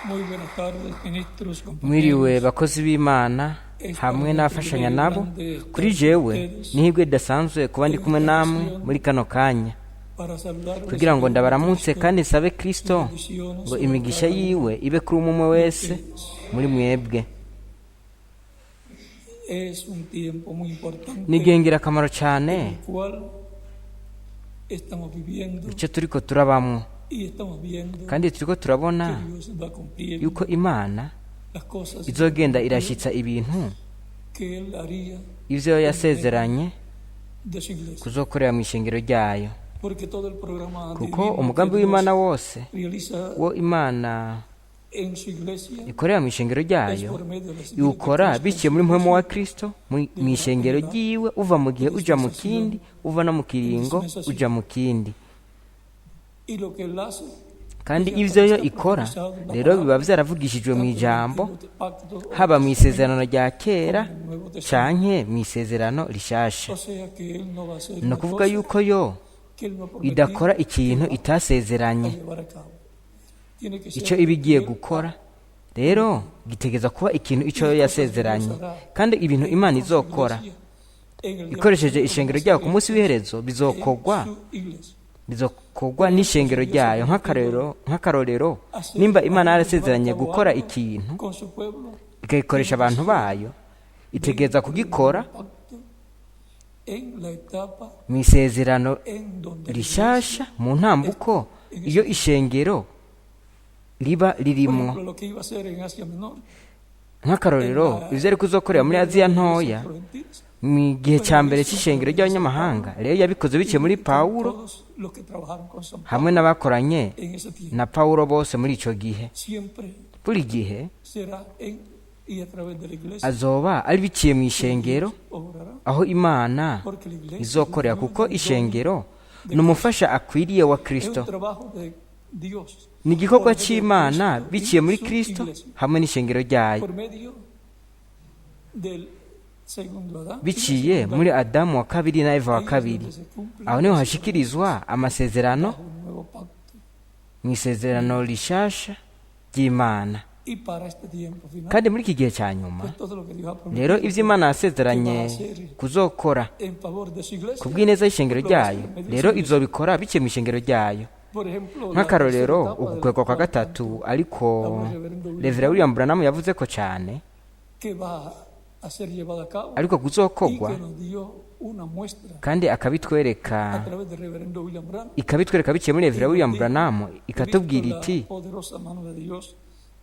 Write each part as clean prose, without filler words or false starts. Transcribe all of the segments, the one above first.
Muy buenas tardes, ministros, Mwiriwe compañeros. bakozi b'Imana hamwe n'abafashanya nabo. Kuri jewe n'ihirwe ridasanzwe kuba ndi kumwe namwe muri kano kanya Para saludarles kugira ngo y ndabaramutse pedir kandi nsabe Kristo bendiciones ngo sobre imigisha cada uno. yiwe ibe kuri umwe umwe wese muri mwebwe. Es un tiempo muy importante Ni igihe ngirakamaro cyane el cual estamos viviendo icyo turiko turabamwo, y estamos viendo kandi turiko turabona que Dios va cumpliendo yuko Imana las cosas izogenda irashitsa ibintu que Él haría ivyo yasezeranye de su iglesia. kuzokorera mu ishengero ryayo, Porque todo el programa kuko divino que umugambi Dios w'Imana wose realiza wo Imana en su iglesia ikorera mu ishengero es ryayo por medio del Espíritu de iwukora Cristo en biciye su muri mpwemu wa iglesia, Kristo mu ishengero ryiwe, uva mu gihe uja mu kindi, uva no mu kiringo uja mu kindi. Y lo que Él hace Kandi ivyo yo ikora rero biba vyaravugishijwe mu tanto en el ijambo, Antiguo Pacto o haba mu isezerano rya kera como en el Nuevo Testamento. canke mu isezerano rishasha. O sea que Él no va a hacer Ni una ukuvuga cosa yuko yo que Él no ha prometido idakora ikintu que va itasezeranye. a llevar a cabo. Tiene que Icyo ser iba igiye Él gukora rero gitegeza kuba ikintu icyo yo yasezeranye, kandi ibintu en Imana su izokora iglesia, en el día ikoresheje final, ishengero como ryayo ku hace munsi w'iherezo en bizokorwa su iglesia. bizokorwa n'ishengero ryayo. Nk'akarorero, Hacer nimba Imana algo, yarasezeranye llevar a cabo gukora algo ikintu con su pueblo, ikagikoresha abantu bayo, itegeza kugikora pacto, en la etapa mu isezerano en donde la rishasha, mu ntambuko iyo ishengero riba iglesia, por ririmwo. ejemplo, lo que iba a hacer en Asia Menor, Nk'akarorero, ivyo ari kuzokorera muri Aziya ntoya mu gihe cya mbere cy'ishengero ry'abanyamahanga, rero yabikoze biciye muri Pawulo todos los que trabajaron con San Pablo hamwe n'abakoranye en ese tiempo, na Pawulo bose muri ico gihe. siempre Buri gihe será en y a través de la iglesia azoba ari biciye mu ishengero que obrará, aho Imana porque la iglesia es izokorera, un kuko ayuda ishengero ni umufasha akwiriye wa es Kristo. un trabajo de Dios Ni igikorwa por medio de c'Imana Cristo y biciye muri su Kristo iglesia, hamwe n'ishengero ryayo, por medio del segundo Adán y la biciye segunda muri Eva. Adamu wa kabiri na Eva wa Ahí es kabiri. donde se cumple Aho niho hashikirizwa amasezerano bajo un nuevo pacto. mu isezerano rishasha ry'Imana. Y para este tiempo final, Kandi muri iki gihe cya nyuma pues todo lo que Dios ha rero, prometido ivyo Imana yasezeranye kuzokora en favor de su iglesia, ku bw'ineza y'ishengero ryayo, rero izobikora biciye mu ishengero ryayo. por ejemplo, la Nk'akarorero, tercera etapa del ugukwegwa kwa cual gatatu, ariko Revera William Branham yavuze ko cyane, que va a ser llevada a cabo ariko y kuzokorwa, que nos dio una muestra kandi akabitwereka, a través del reverendo William Branham, ikabitwereka biciye muri Revera William Branham, he visto ikatubwira la iti, poderosa mano de Dios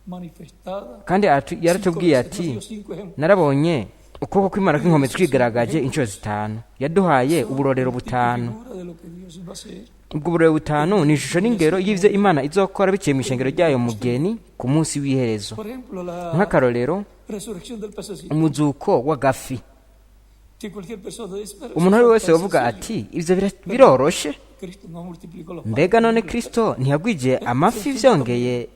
manifestada kandi yaratubwiye cinco veces, ati, nos dio cinco ejemplos. narabonye ukuboko kw'Imana kw'inkomezi kwigaragaje inshuro zitanu, yaduhaye uburorero Tipo y butanu. figura de lo que Dios va a hacer Ubwo burorero butanu ni ishusho n'ingero y'ivyo Imana izokora biciye mu ishengero ryayo mugeni ku munsi w'iherezo. Por ejemplo, la Nk'akarorero, resurrección del pececito, umuzuko w'agafi. que cualquier persona dice, pero Umuntu eso ari es wese tan wovuga sencillo. ati ivyo biroroshe. Cristo no multiplicó los panes, Mbega none Kristo ntiyagwije amafi vyongeye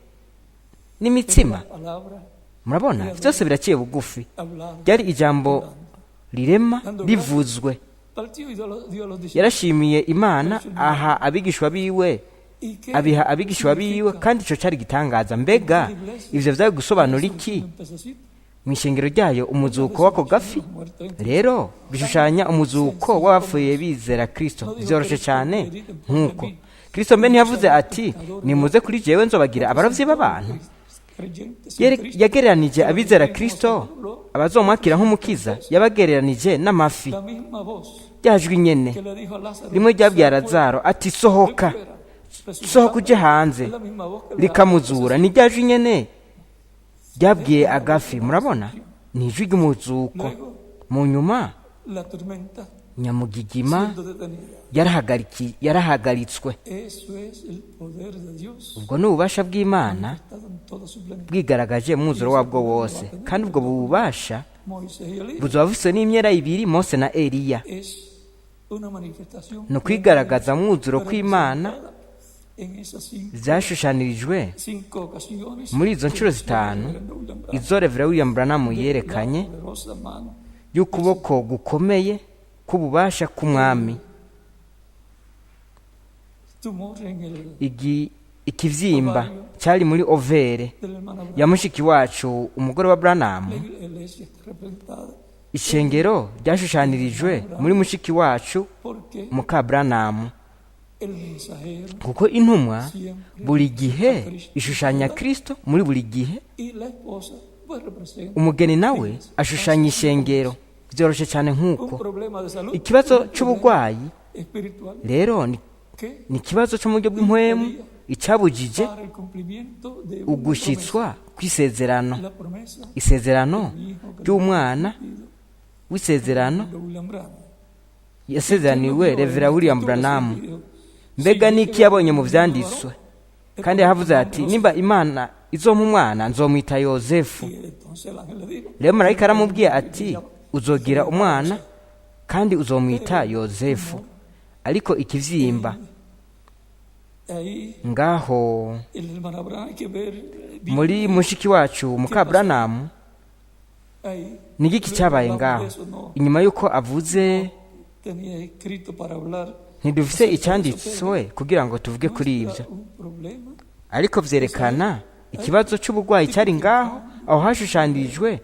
n'imitsima? la palabra Murabona, vyose biraciye bugufi. hablada. Ryari ijambo rirema rivuzwe. Partió y dio a los discípulos. Yarashimiye Imana aha abigishwa biwe, ¿Y qué abiha abigishwa biwe, significa kandi ico cari gitangaza. Mbega ivyo vyari gusobanura iki un pececito? mu ishengero ryayo umuzuko w'ako gafi? Rero bishushanya umuzuko w'abapfuye bizera Kristo. Vyoroshe cyane nk'uko Kristo mbe ntiyavuze ati nimuze kuri jewe nzobagira abarovyi b'abantu? Creyentes en Cristo, Yagereranije abizera Kristo, abazomwakira nk'umukiza, yabagereranije n'amafi. la misma voz Ryajwi nyene que le dijo a Lázaro, rimwe ryabwiye "Sal fuera, Lazaro ati sohoka, ven fuera", resucitado, sohoka uje hanze, es la misma voz que le rikamuzura. Ni ryajwi nyene ryabwiye agafi. Murabona, ni ijwi ry'umuzuko. Luego, Mu nyuma la tormenta nyamugigima siendo detenida. yarahagaritswe. Eso es el poder de Dios Ubwo ni ububasha bw'Imana manifestado en toda su plenitud. bwigaragaje mu mwuzuro wabwo wose, kandi ubwo bubasha Moisés y Elías buzoba bufise n'imyera ibiri, Mose na Eliya. es una manifestación Ni ukwigaragaza mwuzuro kw'Imana representada en esas cinco, vyashushanirijwe cinco ocasiones muri izo que nshuro el zitanu reverendo William Branham izo Revera William Branham de la yerekanye poderosa mano y'ukuboko gukomeye k'ububasha k'umwami. Tumor en el Ikivyimba cyari muri overe de la hermana Branham. Ya mushiki wacu, umugore wa Branham. La iglesia está representada Ishengero ryashushanirijwe muri mushiki wacu porque muka Branham, el mensajero kuko intumwa siempre buri gihe ishushanya Kristo muri buri gihe. Y la esposa pues representa Umugeni nawe ashushanya ishengero. Byoroshye cyane un nk'uko problema de salud ikibazo cy'uburwayi espiritual rero ni que ni ikibazo cyo mu buryo bw'impwemu icyabujije para el cumplimiento de una ugushyitswa kw'isezerano, promesa, la promesa isezerano del hijo que ry'umwana w'isezerano de William Branham. yasezeraniwe Revera William Branham. Mbega n'iki yabonye mu byanditswe? Kandi yahavuze ati: "Nimba Imana izompa umwana, nzomwita Yozefu." Y entonces el ángel le dijo, Rero marayika aramubwiye ati: "Uzogira umwana kandi uzomwita Yozefu." Ariko ikibyimba ahí ngaho el hermano Branham hay que ver bien muri mushiki wacu muka Branham, ahí. ni igiki cyabaye ngaho inyuma y'uko avuze? Tenía escrito para hablar. Ntidufite icyanditswe kugira ngo tuvuge kuri ibyo, Un problema ariko byerekana ikibazo cy'uburwayi cyari ngaho aho hashushanyirijwe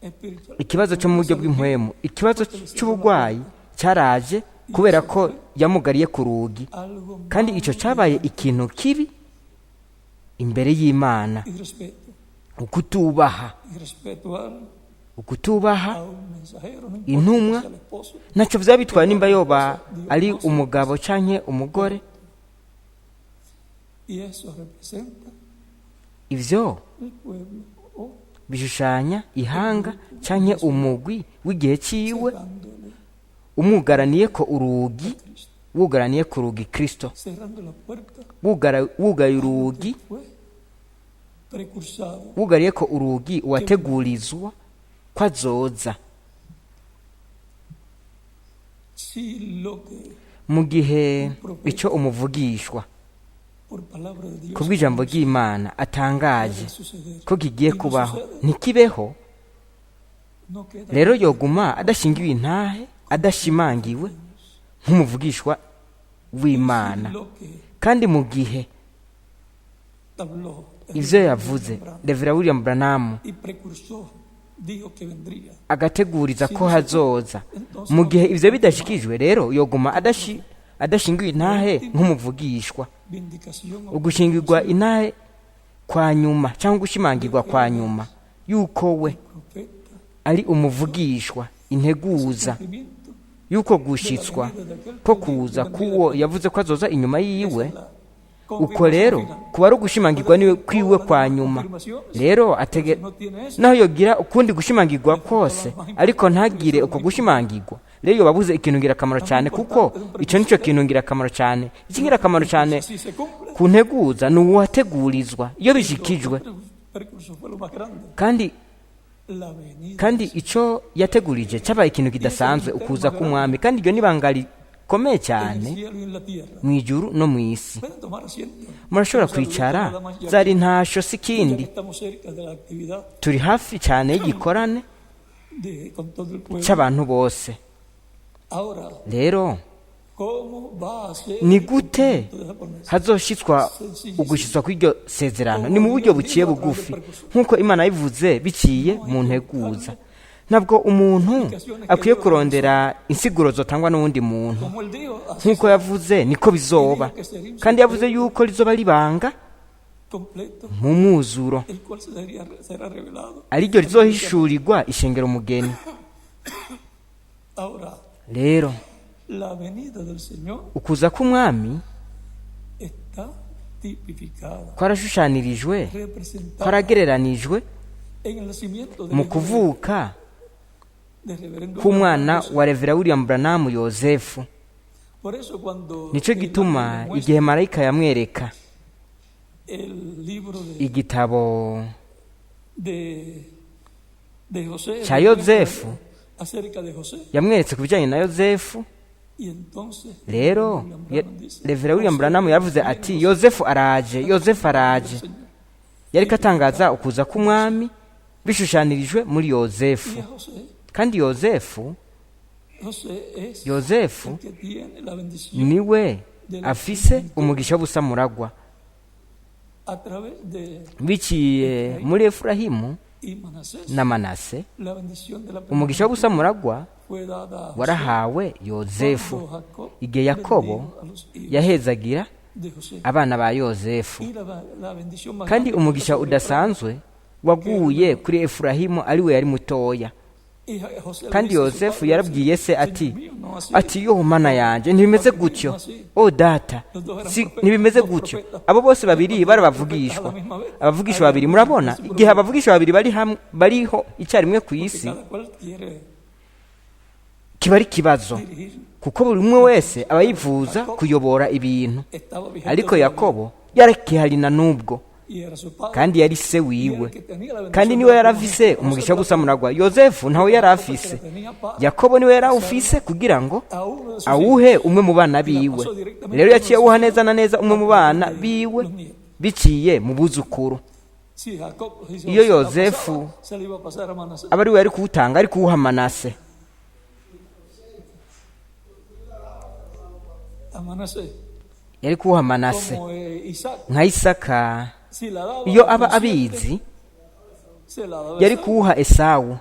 espiritual. Ikibazo cyo mu buryo bw'impwemu, ikibazo cy'uburwayi cyaraje kubera ko yamugariye ku rugi, Algo kandi icyo cyabaye ikintu kibi imbere y'Imana. Irrespeto, Ukutubaha, irrespetuar ukutubaha a un mensajero, no importa intumwa. que sea el esposo, Ntacyo byaba bitwaye nimba yoba ari umugabo cyangwa umugore. Y eso representa Ibyo el pueblo o bishushanya ihanga cyangwa umugwi w'igihe cyiwe cerrándole umwugaraniye ko urugi, Cristo, wugaraniye ku rugi Kristo, cerrando la puerta wugaye urugi, fue precursado. Wugariye ko urugi uwategurizwa ko azoza. Si lo que Mu gihe icyo umuvugishwa por palabra de Dios ku bw'ijambo ry'Imana atangaje va a suceder ko kigiye kubaho ntikibeho, no queda rero yoguma adashingiwe intahe, adashimangiwe nk'umuvugishwa w'Imana. Lo que Kandi mu gihe habló el ivyo yavuze Revera William Branham y precursó, dijo que vendría, agateguriza ko hazoza, mu gihe ivyo bidashikijwe, rero yoguma adashingiwe intahe nk'umuvugishwa. Vindicación o Ugushingirwa intahe kwa nyuma cyangwa gushimangirwa kwa nyuma yuko we profeta, ari umuvugishwa, integuza cumplimiento yuko gushitswa ko kuza k'uwo yavuze ko azoza inyuma yiwe. La Uko rero kuba ari ugushimangirwa niwe kwiwe kwa nyuma. Rero atege no tiene eso naho yogira ukundi gushimangirwa kose, ariko ntagire uko gushimangirwa, rero yobabuze ikintu ngirakamaro cyane, kuko icyo nicyo kintu ngirakamaro cyane. Ikingirakamaro cyane si se cumple. ku nteguza ni uwategurizwa iyo bishikijwe. Precursor fue lo más grande, Kandi la venida. kandi icyo yategurije cyabaye ikintu kidasanzwe, ukuza k'umwami, kandi iryo ni ibanga rikomeye En el cyane cielo y en la tierra mu ijuru no mu isi. Pueden tomar asiento. Murashobora kwicara, zari ntasho si Ya que ikindi. estamos cerca de la actividad Turi hafi cyane y'igikorane de, con todo el pueblo. cy'abantu bose. Ahora, Rero ¿cómo va a ser ni el gute cumplimiento de esa promesa? hazoshitswa ugushitswa kw'iryo sezerano? Ni mu buryo buciye bugufi, nk'uko Imana yabivuze biciye mu nteguza. Ntabwo umuntu akwiye kurondera insiguro zotangwa n'uwundi muntu. Como él dijo, así Nk'uko yavuze niko bizoba, kandi yavuze yuko rizoba ribanga completo, mu mwuzuro, el cual será revelado. ariryo rizohishurirwa ishengero umugeni. Ahora, Rero la venida del Señor ukuza k'umwami está tipificada, kwarashushanirijwe, representada kwaragereranijwe en el nacimiento del mu hijo kuvuka del reverendo k'umwana José. wa Revera William Branham Yozefu. Por eso cuando Nicyo el gituma ángel le muestra igihe marayika yamwereka el libro de, igitabo de José, cya Yozefu, acerca de José, yamweretse ku bijyanye na Yozefu, y entonces rero William Branham dice, Revera William Branham yavuze ati: "Yozefu araje, Yozefu araje." Señor. Yariko atangaza ukuza k'umwami bishushanirijwe muri Yozefu. Y a José, Kandi Yozefu, José es Yozefu el que tiene la bendición niwe afise umugisha w'ubusamuragwa. A través de Biciye muri Efurahimu y Manasés, na Manase, la bendición de la umugisha w'ubusamuragwa fue dada a José warahawe Yozefu cuando Jacob igihe Yakobo bendijo a los hijos yahezagira de José. abana ba Yozefu. Y la bendición más Kandi grande umugisha fue sobre udasanzwe waguye kuri Efurahimu, ari we yari mutoya. Y José le Kandi dice a su Yozefu padre, yarabwiye se "Señor ati mío, no así". ati yo Mana yanjye, ntibimeze gutyo, o data, si ntibimeze gutyo. Abo bose babiri barabavugishwa, abavugishwa babiri. Murabona igihe abavugishwa babiri bari hamwe, bariho icyarimwe ku Porque isi, cada cual quiere kiba ari ikibazo, dirigir. kuko buri umwe wese aba yifuza kuyobora ibintu. Estaba vigente Ariko todavía. Yakobo yarakihari n'ubwo, Y era su padre. kandi yari se Y era wiwe, el que tenía la bendición kandi de niwe la yari afise primogénita. umugisha wo gusamuragwa. Yozefu ntawe yari afise, Yakobo niwe yari awufise kugira ngo A uno de sus awuhe umwe mu bana biwe. Rero yaciye awuha neza na neza umwe mu bana biwe biciye mu buzukuru. Si Jacob, si Iyo se la Yozefu pasaba, se le iba a pasar a Manasés. aba ari we yari kuwutanga, ari kuwuha Manase. A Manasés. Yari kuwuha Manase. Como Isaac, Nka Isaka, si la daba iyo aba consciente, abizi, se la daba yari Esaú. kuwuha Esawu.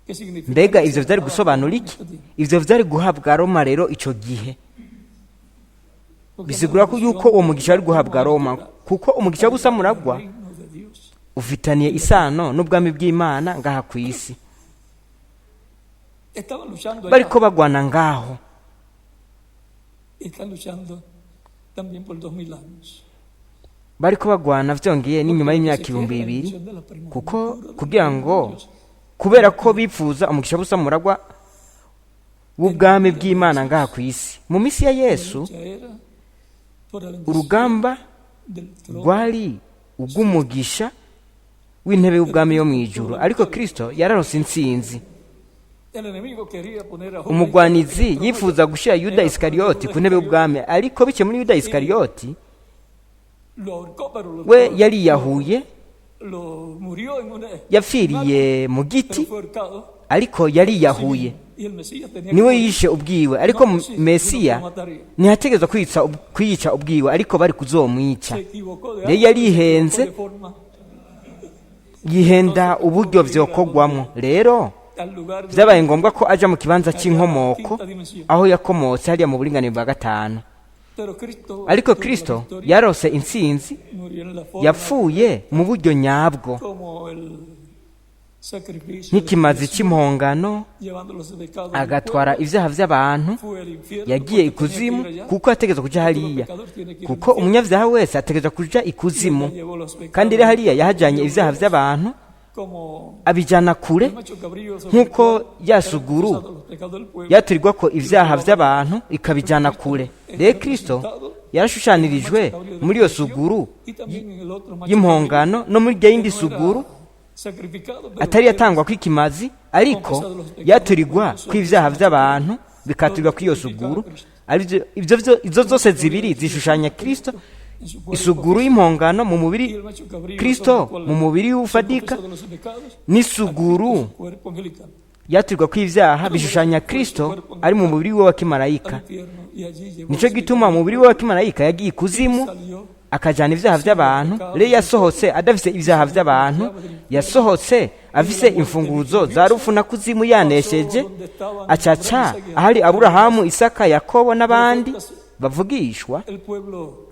¿Qué significa Mbega que ivyo se vyari la daba gusobanura en iki? este tiempo? Ivyo vyari guhabwa Roma rero ico gihe. Porque Bisigura la ko yuko uwo mugisha wari guhabwa Roma, kuko umugisha w'ubusamuragwa del reino de Dios. ufitaniye isano n'ubwami bw'Imana ngaha ku isi. Estaban luchando allá Bariko bagwana ngaho, y están luchando también por 2000 años. bariko bagwana vyongeye n'inyuma y'imyaka Se ibihumbi quiere la bibiri, bendición de la primogenitura kuko del kugira reino de ngo Dios. kubera ko bipfuza umugisha w'ubusamuragwa w'ubwami bw'Imana ngaha ku isi. Mu minsi ya La Yesu, lucha era por la bendición urugamba del trono. rwari ubw'umugisha w'intebe y'ubwami yo mu ijuru, ariko Kristo yararose intsinzi. El enemigo quería poner a Judas Umugwanizi en el trono. yifuza gushyira Yuda Isikariyoti ku ntebe y'ubwami, ariko biciye muri Yuda Isikariyoti, Lo ahorcó, pero lo, we yariyahuye, lo murió en una yapfiriye mu pero giti, fue ahorcado. ariko yariyahuye. Y el Mesías tenía que Niwe morir. yishe ubwiwe, ariko Mesiya ntiyategerezwa kwiyica ubwiwe, ariko bari kuzomwica. Se equivocó de Rero arma, yarihenze, se equivocó de forma yihenda uburyo vyokorwamwo. Rero al lugar de vyabaye ngombwa ko aja mu kibanza c'inkomoko, aho yakomotse, hariya mu buringanire bwa gatanu. Pero Cristo Ariko obtuvo la Kristo victoria, yarose intsinzi, murió en la forma yapfuye mu buryo nyabwo, como el sacrificio de nk'ikimazi expiación, cy'impongano, llevando los pecados del agatwara pueblo. ibyaha by'abantu. Fue al infierno Yagiye porque tenía que ikuzimu ir allá. kuko yategerezwa kuja hariya, kuko umunyabyaha wese ategerezwa kuja ikuzimu. Llevó los pecados Kandi rero hariya yahajanye ibyaha by'abantu, como abijana kure, el macho cabrío sobre el nk'uko cual ya eran suguru cruzados los pecados del pueblo. yaturirwa ko ibyaha by'abantu ikabijana kure. Rero Kristo yarashushanirijwe muri iyo suguru Y también en el otro macho y'impongano no muri rya yindi cabrío que no era suguru sacrificado, pero atari era yatangwa kw'ikimazi, ariko yaturirwa kw'ibyaha by'abantu bikaturirwa kw'iyo suguru. Arivyo ivyo izo zose zibiri zishushanya Kristo: en su cuerpo isuguru y'impongano mu mubiri, y el macho cabrío Kristo sobre el cual mu mubiri se w'ufadika, confesó de los pecados, n'isuguru su cuerpo angelical yaturirwa kw'ibyaha bishushanya Kristo ari mu mubiri we wa kimarayika. al infierno, y allí llevó Nico los gituma mu mubiri we wa kimarayika yagiye ikuzimu, salió akajana ibyaha by'abantu. Rero yasohotse adafise ibyaha by'abantu, yasohotse afise imfunguzo za rupfu na kuzimu, yanesheje, acaca ahari Aburahamu, Isaka, Yakobo n'abandi bavugishwa, el pueblo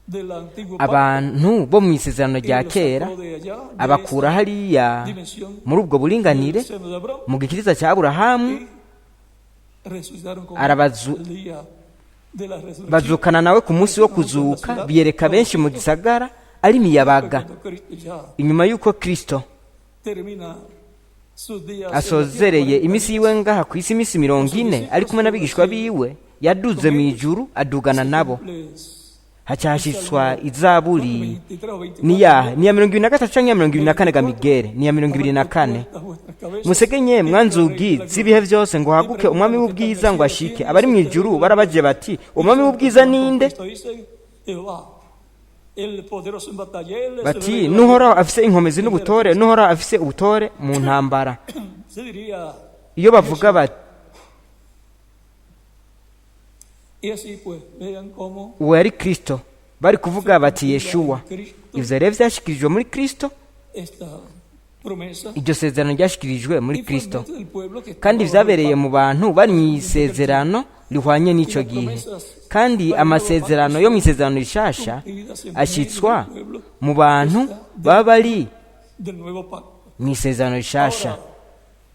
del antiguo pacto, abantu bo mu isezerano y rya los kera, sacó de allá, de abakura esa hariya dimensión muri ubwo buringanire del seno de Abraham, mu gikiriza cya Aburahamu, y resucitaron con arabazu el día de la resurrección. bazukana nawe ku munsi wo kuzuka, biyereka benshi mu gisagara ari imiyabaga. Cuando Cristo ya Inyuma y'uko Kristo termina sus días en la asozereye tierra, iminsi yiwe ngaha ku isi, iminsi 40 ari kumwe n'abigishwa biwe, yaduze mu ijuru adugana nabo. les Haca izaburi 23 o 24 niyahe? Ni iya 23 canke iya 24? Gamigere ni iya 24. Musegenye mwanzugi z'ibihe byose, ngo haguke umwami w'ubwiza ngo ashike. Abari mu ijuru barabaje bati: "Umwami w'ubwiza ninde?" Bati: "Nuhoraho afise inkomezi n'ubutore, nuhoraho afise ubutore mu ntambara." Iyo bavuga bati uwo yari Kristo. Bari kuvuga bati Yeshuwa. Ivyo rero vyashikirijwe muri Kristo. Esta promesa. Iryo sezerano ryashikirijwe muri Y fue en Kristo, medio del pueblo que kandi estaba bajo el vyabereye pacto. mu bantu bari mu isezerano rihwanye n'ico gihe. Kandi amasezerano yo mu isezerano rishasha ashitswa mu bantu baba bari Del nuevo pacto. mu isezerano rishasha.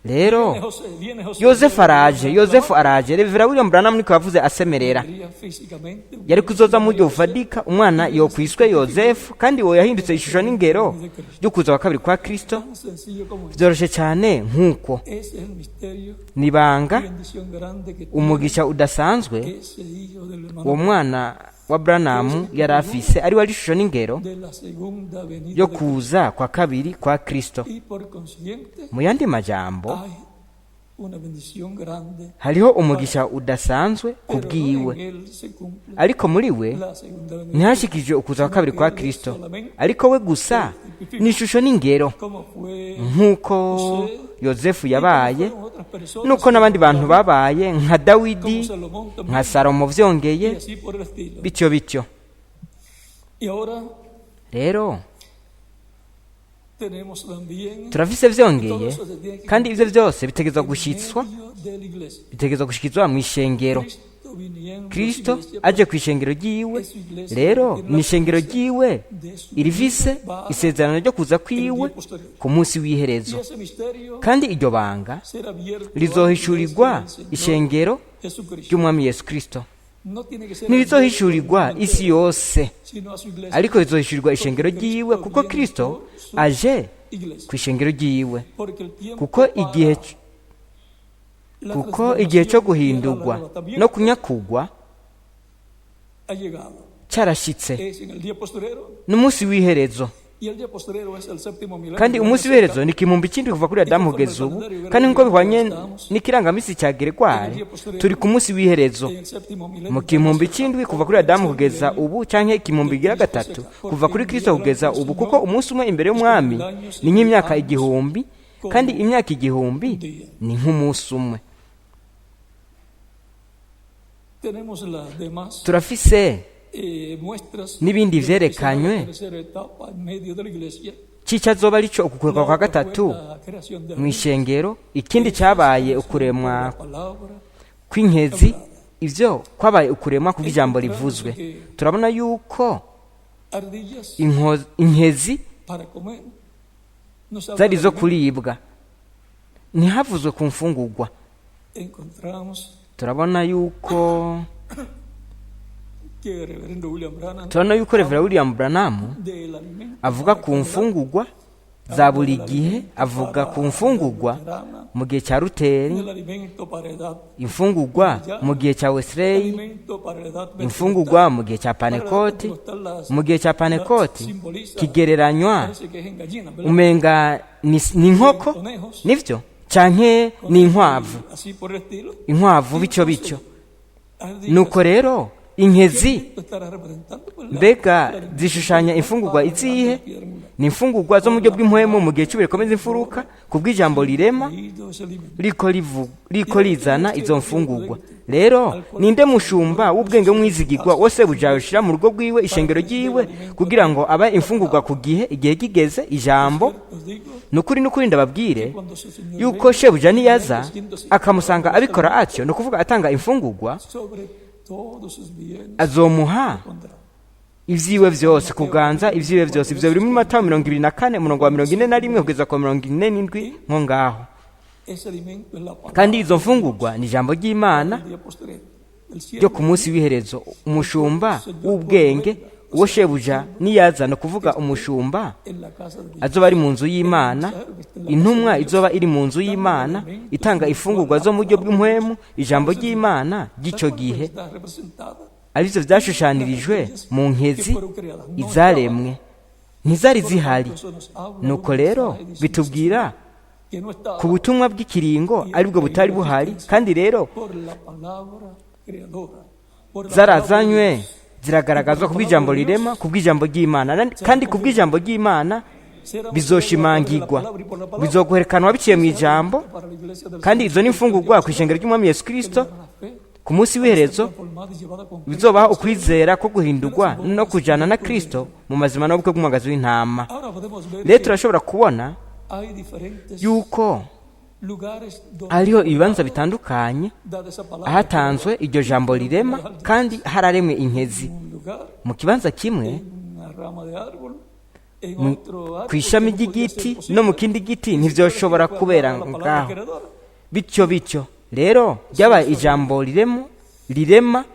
Rero Viene José, viene José. Yozefu araje, Yozefu araje. Revera William Branham niko yavuze asemerera. Vendría físicamente Yari kuzoza mu buryo bufadika umwana yokwiswe Yozefu, kandi uwo yahindutse ishusho n'ingero ryo kuza kwa kabiri kwa Kristo. tan sencillo como es. Vyoroshe cyane nk'uko. Ese es el misterio Nibanga y bendición grande que tiene umugisha udasanzwe ese hijo del uwo hermano mwana wa Branham yari afise, ari we ari ishusho n'ingero de la segunda venida yo de kuza kwa kabiri kwa Kristo. Cristo. Y por consiguiente Mu yandi majambo, hay una bendición grande, hariho umugisha udasanzwe ku pero no bwiwe, en él se cumple ariko muri we la segunda venida. ntihashikijwe ukuza kwa kabiri kwa Kristo, ariko we gusa ni ishusho n'ingero, Como fue nk'uko Yozefu yabaye, y como fueron otras personas, nuko n'abandi bantu babaye nka Dawidi, como Salomón también, nka Salomo vyongeye, y así por el estilo. bityo bityo. Y ahora Rero tenemos también turafise vyongeye, kandi ivyo vyose bitegerezwa en gushitswa, medio de la iglesia. bitegerezwa gushikizwa mw'ishengero. Cristo viniendo a su Kristo iglesia, aje ku ishengero ryiwe. Rero ni ishengero ryiwe irifise isezerano ryo kuza kwiwe ku munsi w'iherezo, y ese misterio kandi iryo banga será abierto a la rizohishurirwa iglesia del Señor ishengero Jesucristo. ry'umwami Yesu Kristo. No tiene que ser Ntirizohishurirwa abierto al isi mundo yose, entero, sino a su iglesia. ariko rizohishurirwa ishengero ryiwe, kuko Kristo aje Iglesia. ku ishengero ryiwe, Porque el tiempo kuko igihe para la kuko igihe cyo transformación y el guhindurwa arrebatamiento no kunyakugwa ha llegado. cyarashitse. Es en el día postrero, N'umunsi w'iherezo, y el día postrero es el séptimo milenio. kandi umunsi w'iherezo ni ikimumbi kindi kuva kuri Adamu kugeza ubu, kandi nk'uko bihwanye n'ikirangamisi cya Gregoire, turi ku munsi w'iherezo En el séptimo milenio mu kimumbi cy'indwi kuva kuri Adamu kugeza ubu, canke ikimumbi gira gatatu kuva kuri Kristo kugeza ubu, kuko umunsi umwe imbere y'umwami ni nk'imyaka 1000, kandi imyaka 1000 ni nk'umunsi umwe. tenemos las demás Turafise muestras n'ibindi de lo que será la vyerekanywe tercera etapa en medio de la iglesia. c'ico azoba arico ukukwegwa La kwa otra fue gatatu la creación del mu ishengero. Ikindi cyabaye ukuremwa la palabra kw'inkezi, ivyo kwabaye ukuremwa kubw'ijambo rivuzwe. Turabona yuko ardillas inkezi para comer. No se habla zari de zo alimento. kuribwa, ntihavuzwe ku mfungurwa. Encontramos Turabona yuko que el reverendo William Branham turabona yuko Reverend William Branham del alimento avuga para ku cada mfungurwa za buri gihe, avuga ku mfungurwa Luterana, mu gihe cya Luteri, del alimento para edad, imfungurwa mu gihe cya Wesley, alimento para la edad imfungurwa mu gihe cya Panekoti. Mu gihe cya Panekoti kigereranywa parece que es en gallina, ¿verdad? umenga ni inkoko, Conejos, nivyo, canke ni inkwavu, así por el estilo. inkwavu bityo bityo. Ardillas. Nuko rero inkezi ¿Qué estará representando? Pues la- mbega la zishushanya imfungurwa izihe? piedra angular. Ni imfungurwa zo mu buryo bw'impwemu mu gihe cy'ubu rikomeza imfuruka ku bw'ijambo rirema Leído ese alimento. riko rizana izo mfungurwa. Rero ninde mushumba w'ubwenge w'umwizigirwa wose buja ushira mu rugo rwiwe ishengero ryiwe kugira ngo abe imfungurwa ku gihe igihe kigeze ijambo? Os digo, Nukuri nukuri ndababwire cuando su señor yuko shebuja niyaza akamusanga abikora atyo, ni ukuvuga atanga imfungurwa, sobre todos sus bienes azomuha pondrá. ivyiwe vyose, kuganza ivyiwe vyose. Ivyo biri muri Matayo 24 umurongo wa 41 kugeza ku wa 47 nko ngaho. Ese alimento es la palabra Kandi izo mfungurwa ni ijambo ry'Imana del día postrero. El ryo siervo ku munsi w'iherezo. Umushumba w'ubwenge uwo shebuja niyaza, ni ukuvuga umushumba en la casa de Dios. azoba ari mu nzu y'Imana, intumwa izoba iri mu nzu y'Imana itanga imfungurwa zo mu buryo bw'impwemu, ijambo ry'Imana ry'icyo ¿Sabe cuál gihe, está representada? arivyo vyashushanyirijwe mu nkezi izaremwe, ntizari zihari. Eso nos habla de Nuko un rero mensaje de bitubwira que no estaba ku butumwa bw'ikiringo aribwo butari buhari, kandi rero por la palabra creadora, por la palabra de zarazanywe Dios. ziragaragazwa ku bw'ijambo rirema, ku bw'ijambo ry'Imana. Kandi ku bw'ijambo ry'Imana Será bizoshimangirwa, por la palabra y por la palabra bizoguherekanwa biciye mu ijambo. para la iglesia del Kandi izo ni imfungurwa ku ishengero ry'umwami Yesu Kristo Señor, la fe Ku munsi w'iherezo Transformada y llevada con bizobaho ukwizera ko guhindurwa no kujana na Kristo mu mazima n'ubukwe bw'umwagazi w'intama. Ahora podemos ver Rero que turashobora kubona hay diferentes yuko lugares donde hariho ibibanza bitandukanye dada esa palabra ahatanzwe iryo jambo rirema kandi hararemwe inkezi. en un lugar, Mu kibanza kimwe, en una rama de árbol, en otro árbol ku ishami que no podía ser ry'igiti posible. no mu kindi giti ntibyoshobora Fue kubera hablada la palabra ngaho. creadora. Bityo bityo rero ryabaye ijambo rirema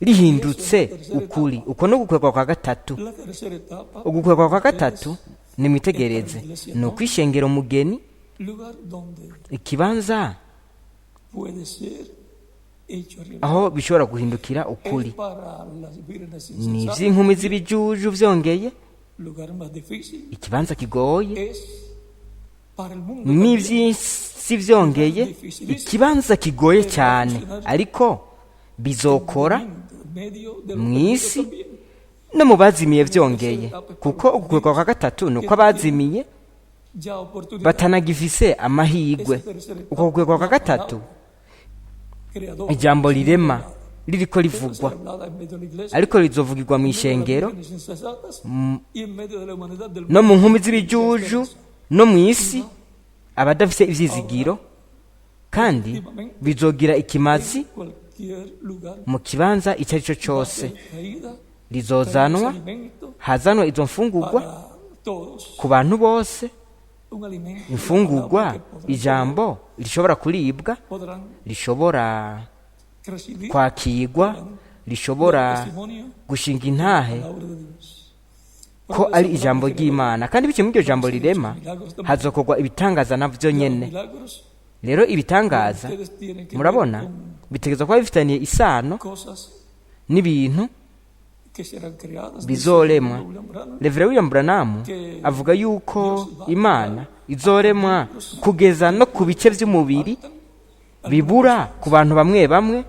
rihindutse ukuri. Uko no gukwegwa kwa gatatu. La tercera etapa, Ugukwegwa kwa gatatu, nimwitegereze, ni ukwishengera umugeni, lugar donde ikibanza puede ser hecho realidad. aho bishobora guhindukira ukuri. Es para las vírgenes Ni insensatas, iby'inkumi z'ibijuju byongeye, lugar más difícil, ikibanza kigoye, es para el mundo también. n'iby'isi byongeye, ikibanza kigoye cyane, ariko bizokora En medio de los mu perdidos isi también. no mu bazimiye byongeye, kuko ugukwegwa kwa gatatu ni uko abazimiye Ya oportunidad batanagifise amahirwe. Uko gukwegwa kwa gatatu, creadora ijambo rirema ririko rivugwa, ser hablada en medio de la iglesia, ariko rizovugirwa mu en medio de las ishengero vírgenes insensatas y en medio de la humanidad del no mundo. mu nkumi z'ibijuju no mu isi abadafise ivyizigiro, kandi bizogira ikimazi Cualquier lugar mu kibanza icyo ari cyo cyose. traída Rizozanwa, alimento hazanwa izo mfungurwa para todos, ku bantu bose, un alimento imfungurwa, que podrán, ijambo rishobora kuribwa, podrán rishobora recibir kwakirwa, rishobora testimonio gushinga intahe de la obra de Dios. ko ari ijambo ry'Imana. Kandi biciye muri iryo jambo rirema hazokorwa ibitangaza navyo nyene. Milagros Rero ibitangaza, ustedes tienen que ver murabona, con bitegerezwa kuba bifitaniye isano cosas n'ibintu que serán creadas, bizoremwa. dice William Branham, Reverend William Branham avuga yuko Imana izoremwa kugeza no ku bice by'umubiri bibura ku bantu bamwe bamwe,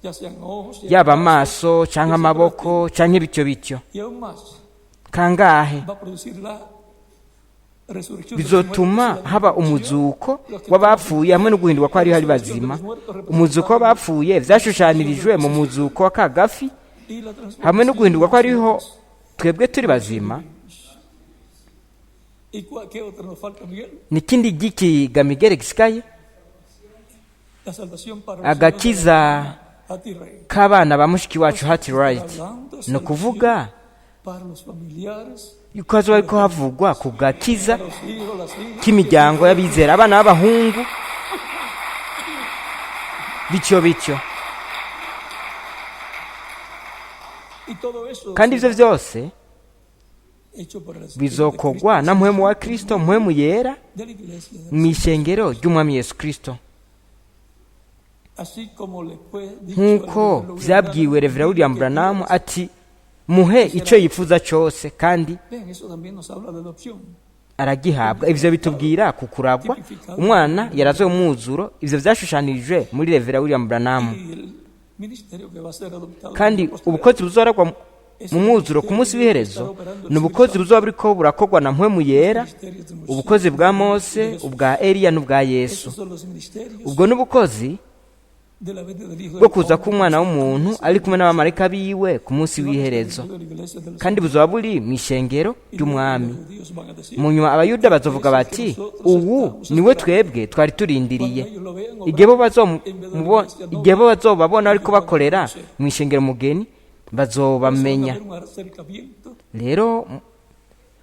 ya sean ojos, ya yaba amaso cyangwa amaboko cyangwa bityo bityo. y aún más Kangahe va a producir la resurrección de los bizotuma muertos y la haba umuzuko w'abapfuye hamwe no guhindurwa kw'abari hari bazima. Umuzuko w'abapfuye vyashushanirijwe mu muzuko wa kagafi y la transformación hamwe no guhindurwa de los kw'ariho muertos. twebwe turi bazima. ¿Y qué otra nos falta, Miguel? Nikindi giki gamigere gisikaye? La salvación para los Agakiza hijos de Hattie Wright. k'abana ba mushiki wacu Hattie Wright, ni ukuvuga Para los familiares, yuko hazoba hariko havugwa ku gakiza los hijos, las hijas, k'imiryango y'abizera, abana b'abahungu, bityo bityo. y todo eso Kandi ivyo vyose hecho por el Espíritu de bizokorwa Cristo na mpwemu wa Kristo, mpwemu yera, de la iglesia de mw'ishengero ry'umwami Yesu Kristo, Así como le fue dicho al nk'uko reverendo William vyabwiwe Branham, Reverend William que Branham quieras. ati muhe ico yifuza cose kandi Ven, eso también nos habla de adopción. aragihabwa. Ivyo bitubwira ku kuragwa umwana yarazwe umwuzuro. Ivyo vyashushanijwe muri Reverend William Branham. Y el ministerio que va a ser adoptado Kandi en la posteridad ubukozi buzoragwa mu mwuzuro ku munsi w'iherezo ni ubukozi buzoba buriko burakorwa na mpwemu yera, ministerios de Moisés, ubukozi bwa Mose, ubwa Eliya n'ubwa Yesu. Esos son los ministerios Ubwo n'ubukozi de la venida del Hijo bwo del kuza Hombre k'umwana w'umuntu ari kumwe n'abamarayika biwe ku munsi w'iherezo, de la iglesia del kandi buzoba buri mu ishengero Y ry'umwami. los judíos van a decir, Mu nyuma abayuda bazovuga bati ubu niwe twebwe twari turindiriye. cuando ellos lo vean Igihe bo obrar igihe bo bazobabona ariko bakorera mu ishengero mugeni, bazobamenya. van a ver un acercamiento, Rero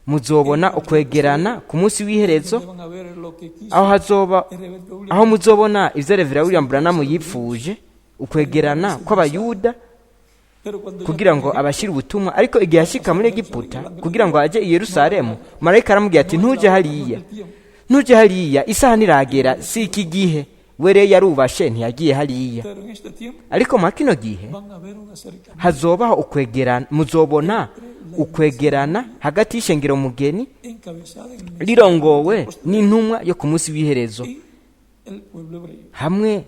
muzobona ukwegerana ku munsi w'iherezo, donde van a ver lo que quiso aho hazoba el reverendo William aho muzobona ivyo Reverend William Branham yipfuje, ukwegerana kw'abayuda Pero cuando ya kugira ngo abashire ubutumwa. Ariko igihe yashika muri Egiputa kugira ngo aje i Yerusalemu, marayika aramubwira ati ntuje hariya, ntuje hariya, isaha ntiragera, si iki gihe. We rero yarubashe ntiyagiye hariya. Pero en este tiempo Ariko mwa kino gihe van a ver un acercamiento hazobaho ukwegerana, muzobona ukwegerana hagati y'ishengero mugeni encabezada en el rirongowe n'intumwa yo ku munsi w'iherezo y el pueblo hebreo. hamwe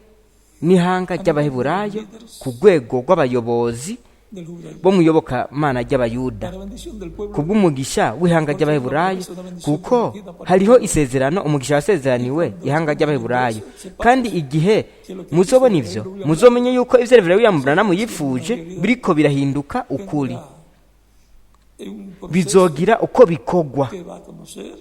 n'ihanga ry'abaheburayo ku rwego rw'abayobozi. del judaísmo, bo mu iyobokamana ry'Abayuda, para bendición del pueblo. Kubw'umugisha w'ihanga ry'Abaheburayo, kuko hariho isezerano, umugisha wasezeraniwe ihanga ry'Abaheburayo. Kandi igihe muzobona ivyo, muzomenye yuko ivyo Reverend William Branham yifuje biriko birahinduka ukuri. Tendrá un proceso Bizogira uko bikogwa. que va a conocer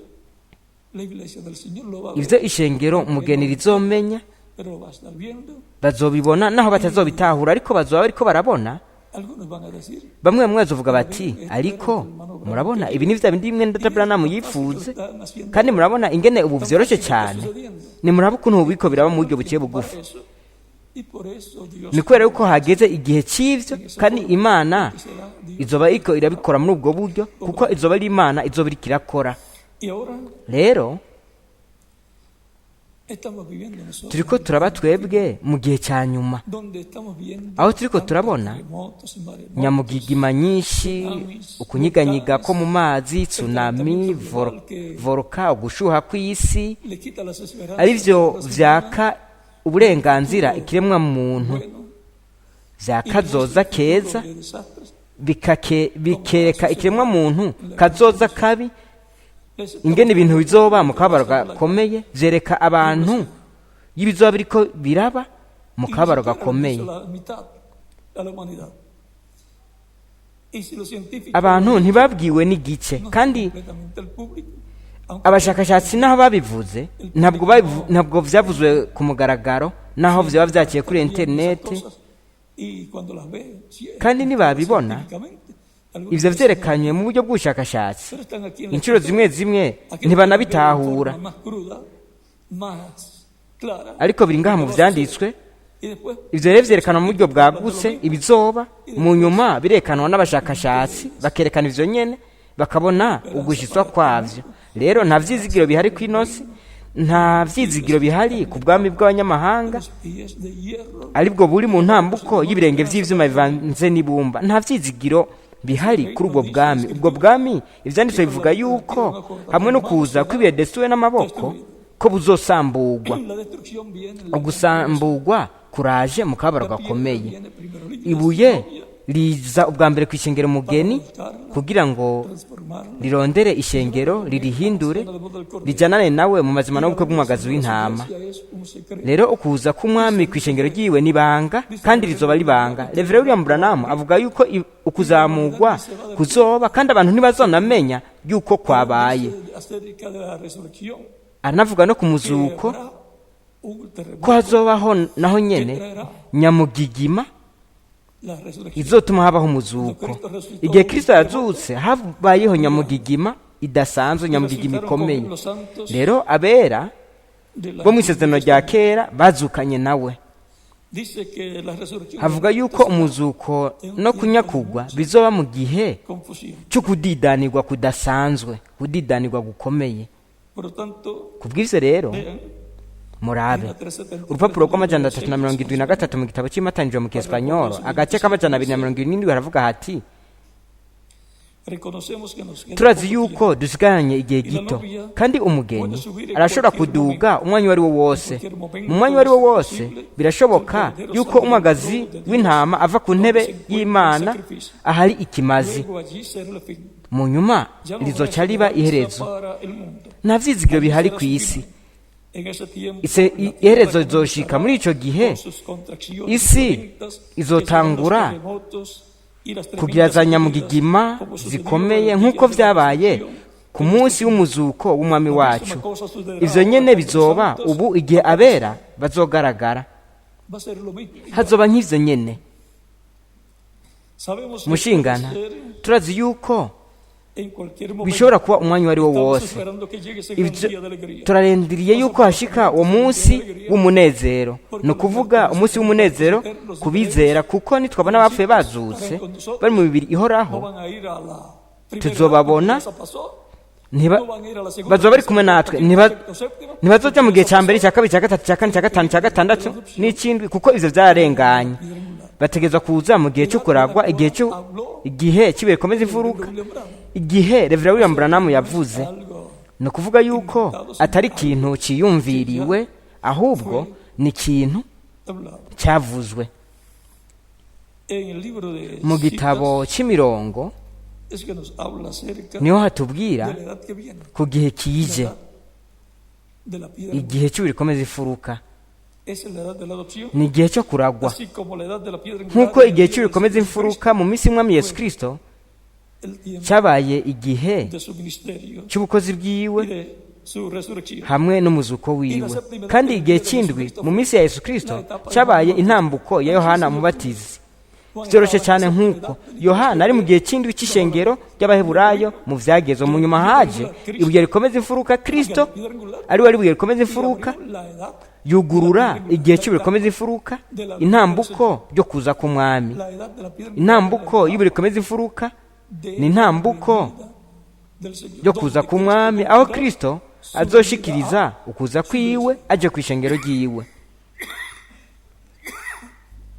la iglesia del Señor, lo va a ver, Ivyo ishengero umugeni rizomenya, pero lo va a estar viendo. bazobibona naho batazobitahura, ariko bazoba bariko barabona. Algunos van a decir, Bamwe bamwe bazovuga bati: "Ariko murabona, ibi ni vya bindi bimwe Data Branham yifuze, están haciendo kandi murabona ingene ubu vyoroshe cyane, nimuraba ukuntu ubu biriko biraba mu buryo buciye bugufi." para eso. Y por eso Dios Ni kubera yuko hageze igihe cy'ivyo, kandi Imana será Dios. izoba iriko irabikora muri ubwo buryo, kuko izoba ari Imana izoba iriko irakora. Y ahora Rero estamos viviendo nosotros turiko turaba twebwe mu gihe cya nyuma, donde estamos viendo aho turiko turabona terremotos y maremotos, nyamugigima nyinshi, ukunyiganyiga ko mu mazi, tsunami, volka, ugushuha kw'isi, le quita las esperanzas ari byo a las vyaka uburenganzira ikiremwa muntu, bueno, vya kazoza keza, de desastres. bikereka ikiremwa muntu kazoza kabi, Les ingene ibintu bizoba mu kababaro gakomeye, vyereka abantu y'ibizoba biriko biraba mu y ni kababaro siquiera gakomeye. hizo la mitad a la humanidad. Y si los científicos Abantu ntibabwiwe n'igice, no kandi completamente al público, aunque abashakashatsi naho babivuze, ntabwo vyavuzwe ku mugaragaro, naho vyoba vyaciye kuri viendo esas interineti. cosas, y cuando las ve, sí, Kandi nibabibona, científicamente, algunos ivyo dicen, vyerekanywe mu buryo bw'ubushakashatsi, pero están aquí en la inshuro escritura. zimwe zimwe Aquí lo pueden ver en ntibanabitahura, forma más cruda, más clara, ariko biri ngaha mu vyanditswe. y después Ivyo rero vyerekanwa mu buryo bwagutse ibizoba, mu nyuma birekanwa n'abashakashatsi, bakerekana ivyo nyene, bakabona ugushitswa kwavyo. Rero nta vyizigiro bihari kw'inosi, nta vyizigiro bihari ku bwami bw'abanyamahanga, los pies de hierro aribwo buri mu ntambuko y'ibirenge vy'ivyuma bivanze n'ibumba. Nta vyizigiro bihari kuri ubwo bwami. Ubwo bwami, ivyanditswe bivuga yuko hamwe no kuza kw'ibihe desuwe n'amaboko ko buzosamburwa. La destrucción viene en la Ugusambugwa kuraje mu kababaro gakomeye. viene primero la iglesia Ibuye riza ubwa mbere ku ishengero mugeni, kugira ngo transformarla rirondere ishengero, ririhindure, rijanane nawe mu mazima n'ubukwe bw'umwagazi w'intama. Iglesia es un secreto. Rero ukuza k'umwami ku ishengero ryiwe nibanga, kandi rizoba ribanga. Reverend William Branham avuga yuko ukuzamugwa kuzoba, kandi abantu ntibazonamenya yuko kwabaye. Acerca de la resurrección, Aranavuga no ku que muzuko, habrá un terremoto ko hazobaho naho nyene nyamugigima la resurrección. izotuma habaho umuzuko. Igihe Kristo yazutse, habayeho nyamugigima idasanzwe, nyamugigima ikomeye. Rero abera De la bo mu isezerano rya kera bazukanye nawe. Dice que la resurrección Havuga yuko umuzuko no kunyakugwa bizoba mu gihe confusión. cyo kudidanirwa kudasanzwe, kudidanirwa gukomeye. Por lo tanto, Ku bw'ivyo rero, vean murabe la 373 urupapuro rw'amajana 373 mu gitabo cy'imatanjiro mu Kiespanyolo, agace k'amajana 277, haravuga hati: Reconocemos que nos queda "Turazi poco yuko dusigaranye igihe gito, kandi umugeni arashobora kuduga umwanya uwo ari wo wose, mu mwanya uwo ari wo wose. Birashoboka yuko umwagazi w'intama ava ku ntebe y'Imana ahari ikimazi." Luego allí será el fin. Mu nyuma Ya no habrá rizoca riba esperanza iherezo. para el mundo. Nta vyizigiro bihari ku isi. En ese tiempo, la tierra Iherezo rizoshika muri ico gihe. con sus contracciones Isi violentas, que izotangura serán los terremotos y las kugira tremendas za nyamugigima sacudidas, como sucedió zikomeye, el nk'uko día de la vyabaye resurrección. ku munsi w'umuzuko w'umwami La wacu. misma cosa sucederá Ivyo ahora nyene cuando los bizoba santos ubu igihe abera bazogaragara. Va a ser lo mismo. Hazoba nk'ivyo nyene. Sabemos que Mushingana, puede ser turazi yuko en cualquier momento. bishobora kuba umwanya uwo ari wo Estamos wose. esperando que llegue ese gran Ivyo día de alegría. turarindiriye yuko hashika uwo munsi w'umunezero, ni ukuvuga umunsi w'umunezero ku bizera, kuko nitwabona abapfuye bazutse bari mu mibiri ihoraho, No van a ir a la primera tuzobabona. edad, porque esa pasó. Ntiba No van a ir a la segunda, bazoba bari kumwe natwe. tercera, quinta, séptima, Ntibazoja mu gihe cya mbere, cya kabiri, cya gatatu, cya kane, cya gatanu, cya gatandatu n'ikindwi, kuko ivyo vyararenganye. Bategerezwa kuza mu gihe cyo kuragwa, igihe cy'ibihe bikomeza imfuruka, William Branham. igihe Reverend William Branham yavuze. Algo Ni ukuvuga yuko atari ikintu ciyumviriwe, ahubwo ni ikintu hablado. cyavuzwe. En el libro de Mu gitabo citas cy'imirongo es que nos habla acerca niho hatubwira de la edad que viene, ku gihe la kije, edad de la piedra. Igihe cy'uburikomeza imfuruka. Es la edad de la adopción, Ni igihe cyo kuragwa, así como la edad de la piedra angular nk'uko en el igihe día del cy'uburikomeza Señor imfuruka mu minsi y'umwami Yesu Kirisito Jesucristo, el tiempo cyabaye igihe de su ministerio cy'ubukozi y bwiwe de su resurrección. hamwe n'umuzuko wiwe. Kandi igihe cy'indwi mu minsi ya Yesu Kirisito cyabaye intambuko ya Yohana Umubatizi. Juan Byoroshye estaba cyane en esa nk'uko edad del Yohana ari mu gihe cy'indwi cy'ishengero ry'Abaheburayo mu byagezo. Mu nyuma haje ibuye rikomeza imfuruka, Kirisito la piedra angular ari we ari ibuye rikomeza y imfuruka, abrió la edad, yugurura igihe cy'ibuye rikomeza imfuruka, intambuko ryo kuza k'umwami. La edad de la piedra angular, Intambuko y'ibuye rikomeza imfuruka de ni intambuko la venida del Señor, ryo kuza donde k'umwami, Cristo aho cumplirá Kristo su azoshikiriza ukuza kwiwe aje ku ishengero ryiwe.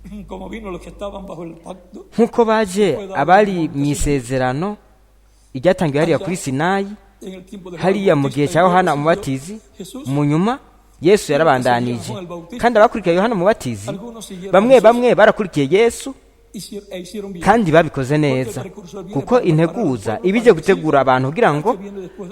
venida, como vino los que estaban bajo el pacto Nk'uko baje abari mu isezerano iryatangiwe hariya kuri Sinayi, en el tiempo de Juan hariya mu gihe Bautista, cya y luego Yohana siguió Umubatizi. Jesús. Mu nyuma Yesu yarabandanije, kandi abakurikiye Yohana Umubatizi, Algunos siguieron bamwe a Jesús bamwe barakurikiye Yesu, e hicieron bien. kandi babikoze neza, kuko integuza ibije gutegura abantu kugira ngo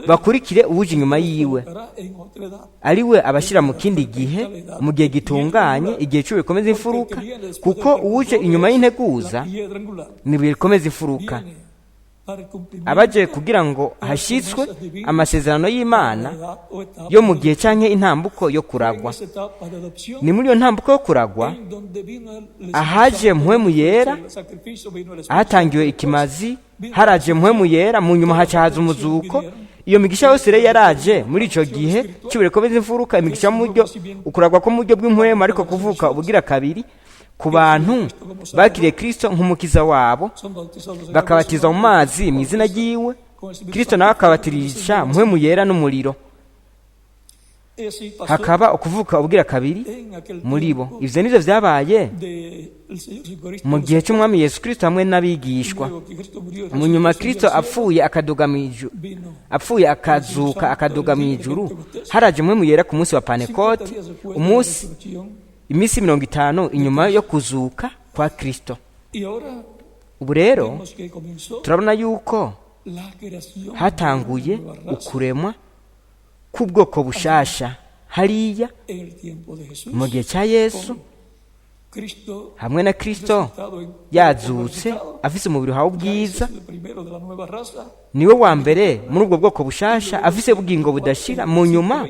bakurikire uwuje inyuma yiwe, Colocará en otra edad. ari we abashyira mu kindi gihe, mu gihe gitunganye, igihe cy'ubu rikomeza imfuruka, kuko uwuje inyuma y'integuza La piedra angular ni ibuye rikomeza imfuruka, viene para el cumplimiento abaje kugira ngo hashyitswe amasezerano y'Imana de la edad o etapa yo mu gihe cyangwa intambuko yo en kuragwa. esa etapa de adopción Ni muri iyo ntambuko yo kuragwa en donde vino el Espíritu ahaje Santo, Mpwemu Yera, el sacrificio vino el Espíritu ahatangiwe ikimazi haraje Mpwemu Yera, mu nyuma haca haza umuzuko. Iyo migisha yose rero yaraje muri ico gihe cy'ubuye rikomeza imfuruka, imigisha mu buryo ukuragwa ko mu buryo bw'impwemu, ariko kuvuka ubugira kabiri ku bantu bakiriye Kristo nk'umukiza wabo, son bautizados en bakabatizwa mu mazi mu izina ryiwe, Kristo nawe akabatirisha Mpwemu Yera n'umuriro, Y así pasó hakaba ukuvuka ubugira kabiri en aquel muri bo. tiempo Ivyo nivyo vyabaye del Señor Jesucristo. mu gihe cy'umwami Yesu Kristo hamwe n'abigishwa. Luego que Cristo murió y Mu nyuma resucitó, Kristo subió al cielo, apfuye akaduga mu ijuru, vino apfuye akazuka akaduga mu ijuru, haraje Mpwemu Yera ku munsi wa 50 Pantekote, días después de la umunsi resurrección. iminsi 50 inyuma yo kuzuka kwa Kristo. Y ahora Ubu rero vemos que comenzó turabona yuko la creación hatanguye de una nueva raza ukuremwa k'ubwoko bushasha hariya en el tiempo de Jesús. mu gihe cya Yesu, Cristo hamwe na Kristo resucitado en yazutse glorificado, afise umubiri uhawe ya ubwiza, es el primero de la nueva raza. niwe wa mbere muri ubwo bwoko bushasha afise ubugingo budashira. Mu nyuma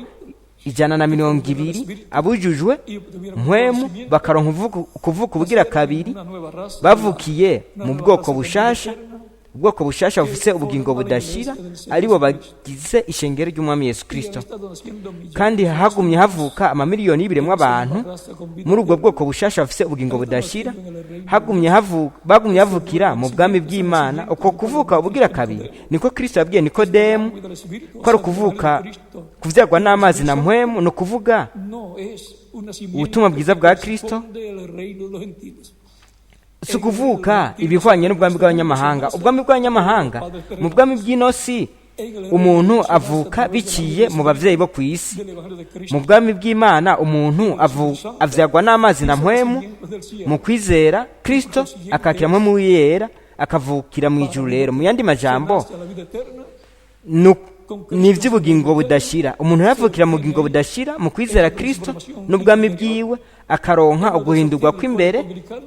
120 abujujwe Y obtuvieron mpwemu conocimiento, bakaronka kuvuka ubugira kabiri, una nueva raza, bavukiye una mu nueva bwoko raza con vida bushasha, eterna. ubwoko bushasha bufise ubugingo budashira, aribo bagize ishengero ry'umwami Yesu Y han Kristo. estado naciendo millones Kandi hagumye havuka amamiliyoni y'ibiremwa abantu raza con vida muri ubwo bwoko bushasha bufise ubugingo budashira, hagumye havuka, bagumye havukira mu bwami bw'Imana. Uko kuvuka ubugira kabiri niko Kristo yabwiye Nikodemu eterna del Espíritu, ko ari o sea, el ukuvuka Evangelio de Cristo kuvyagwa n'amazi na mpwemu, ni ukuvuga no es un nacimiento ubutumwa bwiza bwa que Kristo corresponde al reino de los gentiles. si ukuvuka ibihwanye n'ubwami bw'abanyamahanga. Ubwami bw'abanyamahanga, mu bwami bw'inosi, umuntu avuka biciye mu bavyeyi bo ku isi. Del Evangelio de Cristo Mu bwami bw'Imana umuntu avyagwa n'amazi na mpwemu mu kwizera Kristo, akakira Mpwemu Yera, akavukira mu ijuru. Rero mu yandi majambo, nace a la vida eterna ni iby'ubugingo budashira. Umuntu yavukira mu bugingo budashira mu kwizera Kristo n'ubwami bwiwe, akaronka uguhindurwa kw'imbere, umbilical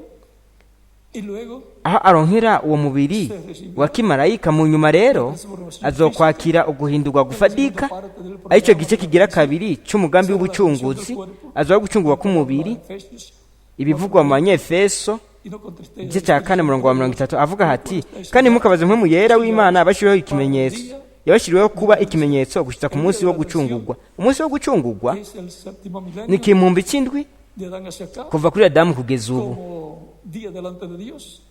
y luego aho aronkera uwo mubiri wa kimarayika. Mu nyuma rero azokwakira uguhindurwa gufadika, aricyo gice kigira kabiri cy'umugambi w'ubucunguzi, azoba gucungurwa k'umubiri, Efesios ibivugwa mu Banyefeso y no contestéis igice cya 4 murongo wa 30, avuga hati: "Kandi ntimukabaze Mpwemu Yera w'Imana abashyiriweho ikimenyetso, yabashyiriweho kuba ikimenyetso gushyitsa ku munsi wo gucungurwa." Umunsi wo gucungurwa es el séptimo ni milenio ikimpumbi cy'indwi de Adán hacia acá kuva kuri Adamu kugeza ubu, como día delante de Dios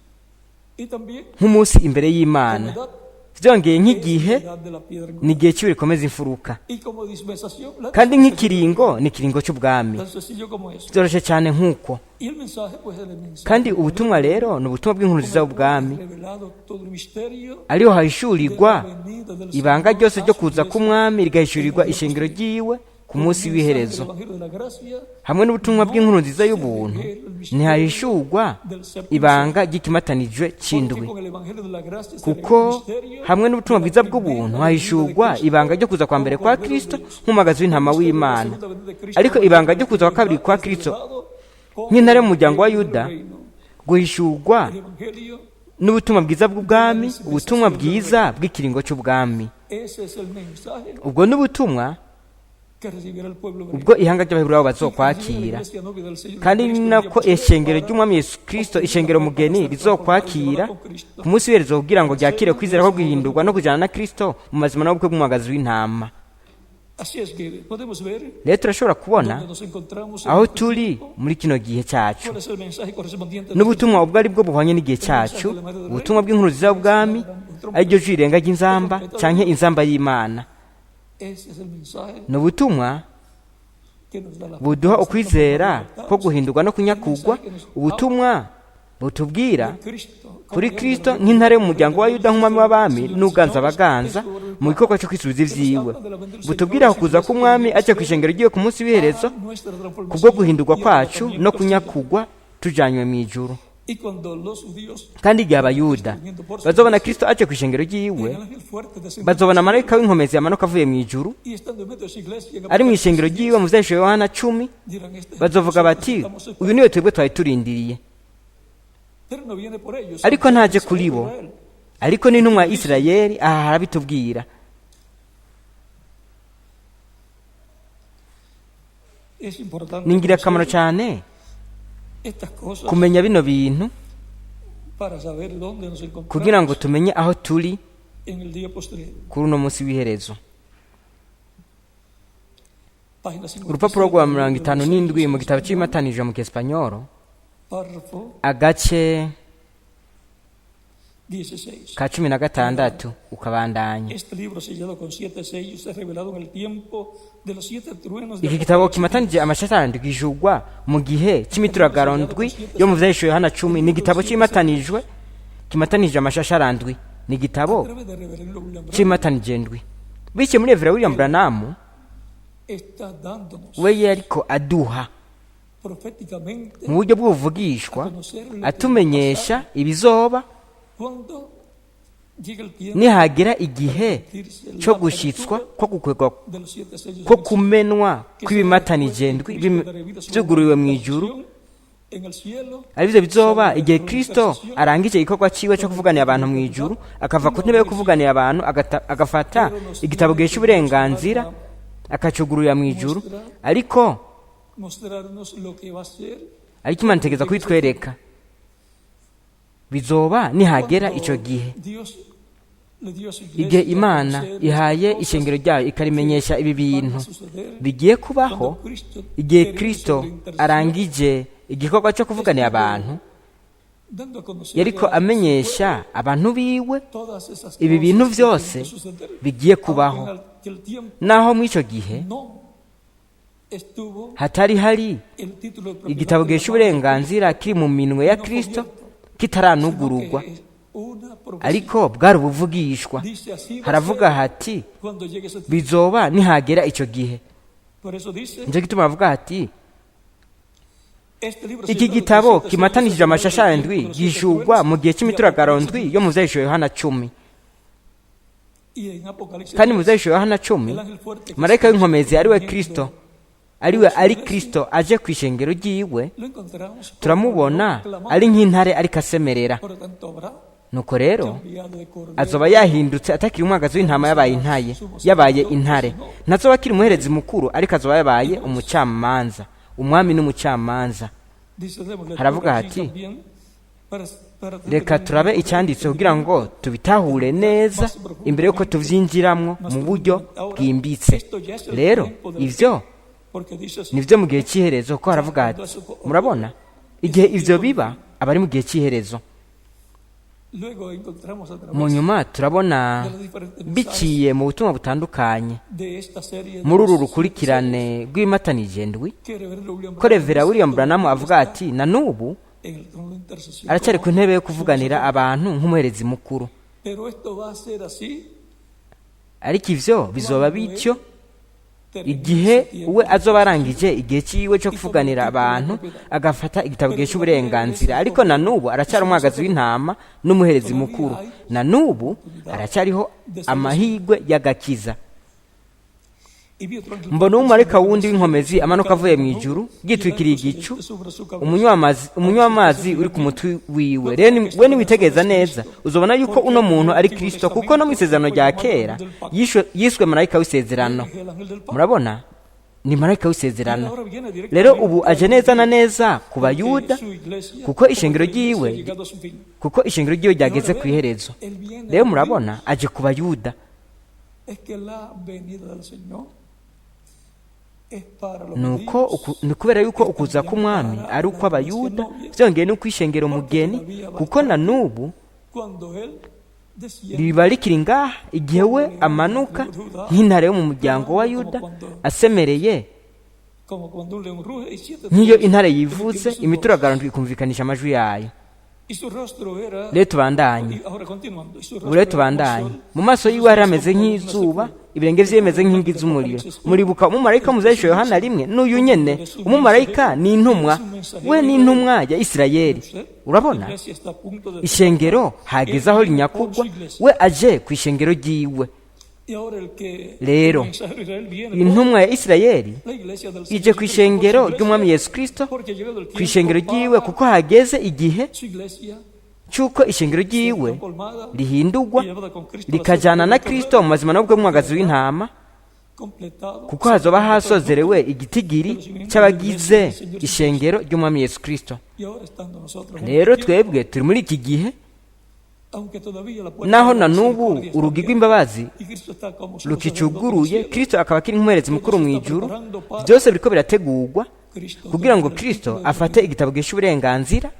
y también nk'umunsi imbere como y'Imana. edad Byongeye es nk'igihe la edad de la piedra ni angular igihe cy'ibuye rikomeza imfuruka, y como dispensación la kandi dispensación, nk'ikiringo ni ikiringo cy'ubwami. tan sencillo como eso. Byoroshye cyane nk'uko. Y el mensaje, pues, el mensaje Kandi ubutumwa rero ni ubutumwa bw'inkuru nziza y'ubwami, revelado todo el misterio ariho de hahishurirwa la venida del ibanga Señor ryose a ryo su kuza iglesia k'umwami, rigahishurirwa ishengero ryiwe ku ku munsi w'iherezo. Hamwe n'ubutumwa bw'inkuru nziza y'ubuntu ntihahishurwa ibanga ry'ikimatanijwe c'indwi, kuko hamwe n'ubutumwa bwiza bw'ubuntu hahishurwa ibanga ryo kuza kwa mbere kwa Kristo nk'umwagazi w'intama w'Imana. Ariko ibanga ryo kuza kwa kabiri kwa Kristo nk'intare mu muryango wa Yuda guhishurwa n'ubutumwa bwiza bw'ubwami, ubutumwa bwiza bw'ikiringo cy'ubwami. Ubwo n'ubutumwa ubwo ihanga ry'Abaheburayo bazokwakira, kandi ni nako ishengero ry'Umwami Yesu Kristo, ishengero mugeni, rizokwakira ku munsi w'iherezo kugira ngo ryakire kwizera ko guhindurwa no kujyana na Kristo mu mazima n'ubukwe bw'umwagazi w'intama. Rero turashobora kubona aho turi muri kino gihe cyacu n'ubutumwa ubwo ari bwo buhwanye n'igihe cyacu, ubutumwa bw'inkuru nziza y'ubwami, ariryo jwi rirenga ry'inzamba canke inzamba y'Imana. Ni ubutumwa buduha ukwizera ko guhindurwa no kunyakugwa, ubutumwa butubwira kuri Kristo nk'intare mu muryango wa Yuda, nk'umwami w'abami n'uganza abaganza mu gikorwa cyo kwisubiza ivyiwe, butubwira kuza k'umwami aje ku ishengero ry'iwe ku munsi w'iherezo kubwo guhindurwa kwacu no kunyakugwa tujanywe mu ijuru. Kandi igihe Abayuda bazobona Kristo aje ku ishengero ry'iwe, bazobona marayika w'inkomezi yamanuka avuye mu ijuru ari mu ishengero ry'iwe mu vyahishuriwe Yohana 10, bazovuga bati uyu niwe twebwe twari turindiriye. Ariko ntaje kuri bo, ariko n'intumwa ya Isirayeli aha harabitubwira. Ni ingirakamaro cyane kumenya bino bintu kugira ngo tumenye aho turi kuri uno munsi w'iherezo. Urupapuro rwa 57 mu gitabo cy'imatanije mu Kiespanyolo, agace ka 16 ukabandanya. Iki gitabo kimatanije amashatani gijugwa mu gihe cy'imituragaro ndwi yo mu vyahishuriwe Yohana 10. Ni igitabo c'imatanijwe kimatanije amashashara ndwi, ni igitabo c'imatanije ndwi. Biciye muri Evera William Branham, we yariko aduha mu buryo bw'ubuvugishwa atumenyesha ibizoba nihagera igihe cyo gushyitswa ko gukwegwa ko kumenwa kw'ibimatanije ndwi byugururiwe mu ijuru, aribyo bizoba igihe Kristo arangije igikorwa cyiwe cyo kuvuganira abantu mu ijuru, akava ku ntebe yo kuvuganira abantu, agafata igitabo gihesha uburenganzira akacugururira mu ijuru. Ariko Imana itegeza kubitwereka bizoba nihagera icyo gihe, igihe Imana ihaye ishengero ryayo ikarimenyesha ibi bintu bigiye kubaho, igihe Kristo arangije igikorwa cyo kuvuganira abantu, yariko amenyesha abantu biwe ibi bintu byose bigiye kubaho, naho muri icyo gihe hatari hari igitabo gihesha uburenganzira kiri mu minwe ya Kristo kitaranugururwa, ariko bwari ubuvugishwa. Haravuga hati bizoba nihagera icyo gihe. Nicyo gituma havuga hati iki gitabo kimatanishije amashashara ndwi gishugwa mu gihe cy'imituragaro ndwi yo mu vyahishuriwe Yohana 10. Kandi mu vyahishuriwe Yohana 10, marayika w'inkomezi ariwe Kristo, ariwe ari Kristo aje ku ishengero ry'iwe, turamubona ari nk'intare ariko asemerera. Nuko rero azoba yahindutse atakiri umwagazi w'intama, yabaye intaye, yabaye intare. Ntazoba akiri umuherezi mukuru, ariko azoba yabaye umucamanza, umwami n'umucamanza. Haravuga hati reka turabe icyanditse kugira ngo tubitahure neza imbere y'uko tuvyinjiramwo mu buryo bwimbitse. Rero ivyo nivyo mu gihe cy'iherezo, ko haravuga ati murabona igihe ivyo biba aba ari mu gihe cy'iherezo. Mu nyuma turabona biciye mu butumwa butandukanye muri uru rukurikirane rw'ibimatanije ndwi, ko Revera William Branham avuga ati na n'ubu aracyari ku ntebe yo kuvuganira abantu nk'umuherezi mukuru, ariko ivyo bizoba bityo Igihe we azoba arangije igihe cyiwe cyo kuvuganira abantu, agafata igitabo gihesha uburenganzira. Ariko na n'ubu aracyari umwagazi w'intama n'umuherezi mukuru. Na n'ubu aracyariho amahirwe y'agakiza. Y vi otro ángel Mbona umumarayika wundi w'inkomezi amanuka avuye mu ijuru, yitwikiriye igicu, umunywa amazi uri ku mutwe wiwe. Rero we niwitegereza neza, uzobona yuko uno muntu ari Kristo, kuko no mu isezerano rya kera yiswe marayika w'isezerano. El ángel del pacto. Murabona, ni marayika w'isezerano. Ahora viene Rero directamente ubu aje neza na neza ku Bayuda, su iglesia, kuko ishengero porque la iglesia ryiwe ha llegado a su fin. kuko ishengero ryiwe ryageze ku iherezo. Él viene Rero a murabona, aje ku Bayuda. Es que la venida del Señor es para los Nuko judíos, ni kubera yuko ukuza k'umwami ari ukw'Abayuda, byongeye no kwishengera umugeni, kuko na n'ubu cuando Él desciende riba rikiri ngaha igihe we amanuka nk'intare yo mu muryango wa Yuda asemereye, como cuando un león ruge y siete nk'iyo trompetas intare emiten yivuze, su voz. imituragaro ikumvikanisha amajwi yayo. Y su rostro era Rero tubandanye. y ahora continuando, y su Ubu rostro rero era como tubandanye. sol, Mu maso yiwe hari hameze nk'izuba, ibirenge vye bimeze nk'ingi z'umuriro. Muribuka umumarayika muzahisho Yohana 1? N'uyu nyene umumarayika ni intumwa, we ni intumwa ya Isirayeli. Urabona, La iglesia está a punto de ishengero hageze aho rinyakugwa, we aje ku ishengero ryiwe. Y ahora el que Rero el mensajero de Israel viene por intumwa ya Isirayeli la iglesia del ije Señor ku Jesucristo, ishengero por su ry'umwami iglesia, Yesu Kristo, porque ha llegado el ku tiempo ishengero ryiwe, para kuko hageze igihe su iglesia cy'uko ishengero ryiwe sea colmada rihindurwa, y llevada con Cristo a la rikajana na sepultura Kristo mu mazima n'ubwo mwagazi w'intama, completado kuko hazoba hasozerewe igitigiri cy'abagize ishengero ry'umwami Yesu Kristo. Y ahora estando nosotros en Rero este tiempo, twebwe turi muri iki gihe, aunque todavía la puerta naho de la na n'ubu misericordia está urugi abierta, rw'imbabazi y Cristo está como sumo rukicuguruye, sacerdote en el cielo, Kristo akaba akiri nk'umuherezi mukuru mu ijuru, byose biriko birategurwa Cristo kugira ngo toma el Kristo título de afate igitabo gihesha uburenganzira.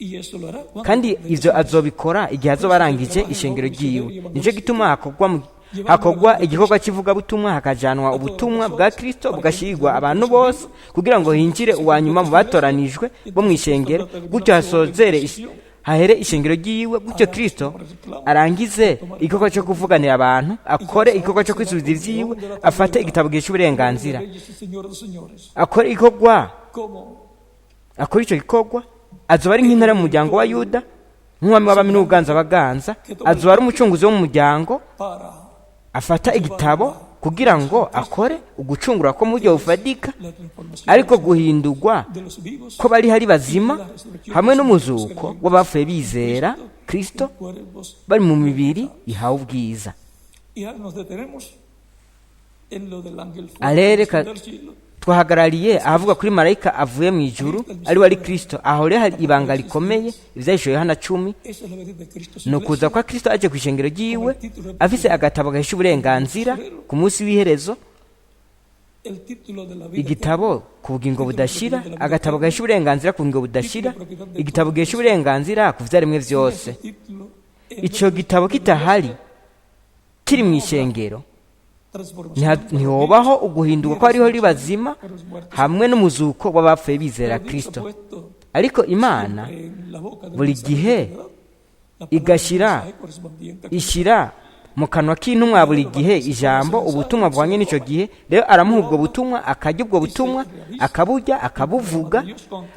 Y eso lo hará cuando Kandi complete ivyo su azobikora igihe azoba arangije ishengero ryiwe. Nico gituma hakorwa igikorwa cy'ivugabutumwa, hakajanwa ubutumwa bwa Kristo, bugashirwa abantu bose, kugira ngo hinjire uwa nyuma mu batoranijwe bo mu ishengero, gutyo hasozere hahere ishengero ryiwe, gutyo Kristo arangize igikorwa cyo kuvuganira abantu, akore igikorwa cyo kwisubiza ivyiwe, afate igitabo gihesha uburenganzira, Reyes y Señor de señores, akore igikorwa, como akora icyo gikorwa. Azoba ari nk'intare mu muryango wa Yuda, nk'umwami w'abami n'ubuganza baganza, azoba ari umucunguzi wo mu muryango, para afata igitabo kugira ngo akore ugucungura ko mu buryo bufadika, la transformación ariko guhindurwa de los vivos ko bari hari bazima hamwe n'umuzuko w'abapfuye bizera Kristo en cuerpos. bari mu mibiri ihawe ubwiza. Y ahora nos detenemos en lo del ángel fuerte Arere ka- del cielo. Twahagarariye ahavuga kuri marayika avuye mu ijuru, ari we ari Kristo. Aho rero hari ibanga rikomeye, ibyahishuwe Yohana 10. Esa es la venida de Cristo a su Ni ukuza iglesia. kwa Kristo aje ku ishengero ryiwe afise agatabo gahesha uburenganzira ku munsi w'iherezo, El título de la vida igitabo ku bugingo budashira, agatabo gahesha uburenganzira ku bugingo budashira, igitabo gahesha uburenganzira ku vyaremwe vyose. eterna, título en Ico gitabo kitahari kiri mu ishengero, transformación ntihobaho uguhinduka ko hariho ribazima por los muertos. hamwe n'umuzuko w'abapfuye bizera Pero Dios ha Kristo. puesto Ariko Imana en la boca del buri mensaje gihe de verdad, la palabra igashyira del mensaje correspondiente a ishyira mu kanwa k'intumwa buri gihe ijambo, ubutumwa buhwanye n'icyo gihe. Rero aramuha ubwo butumwa, akarya ubwo butumwa, akaburya, akabuvuga,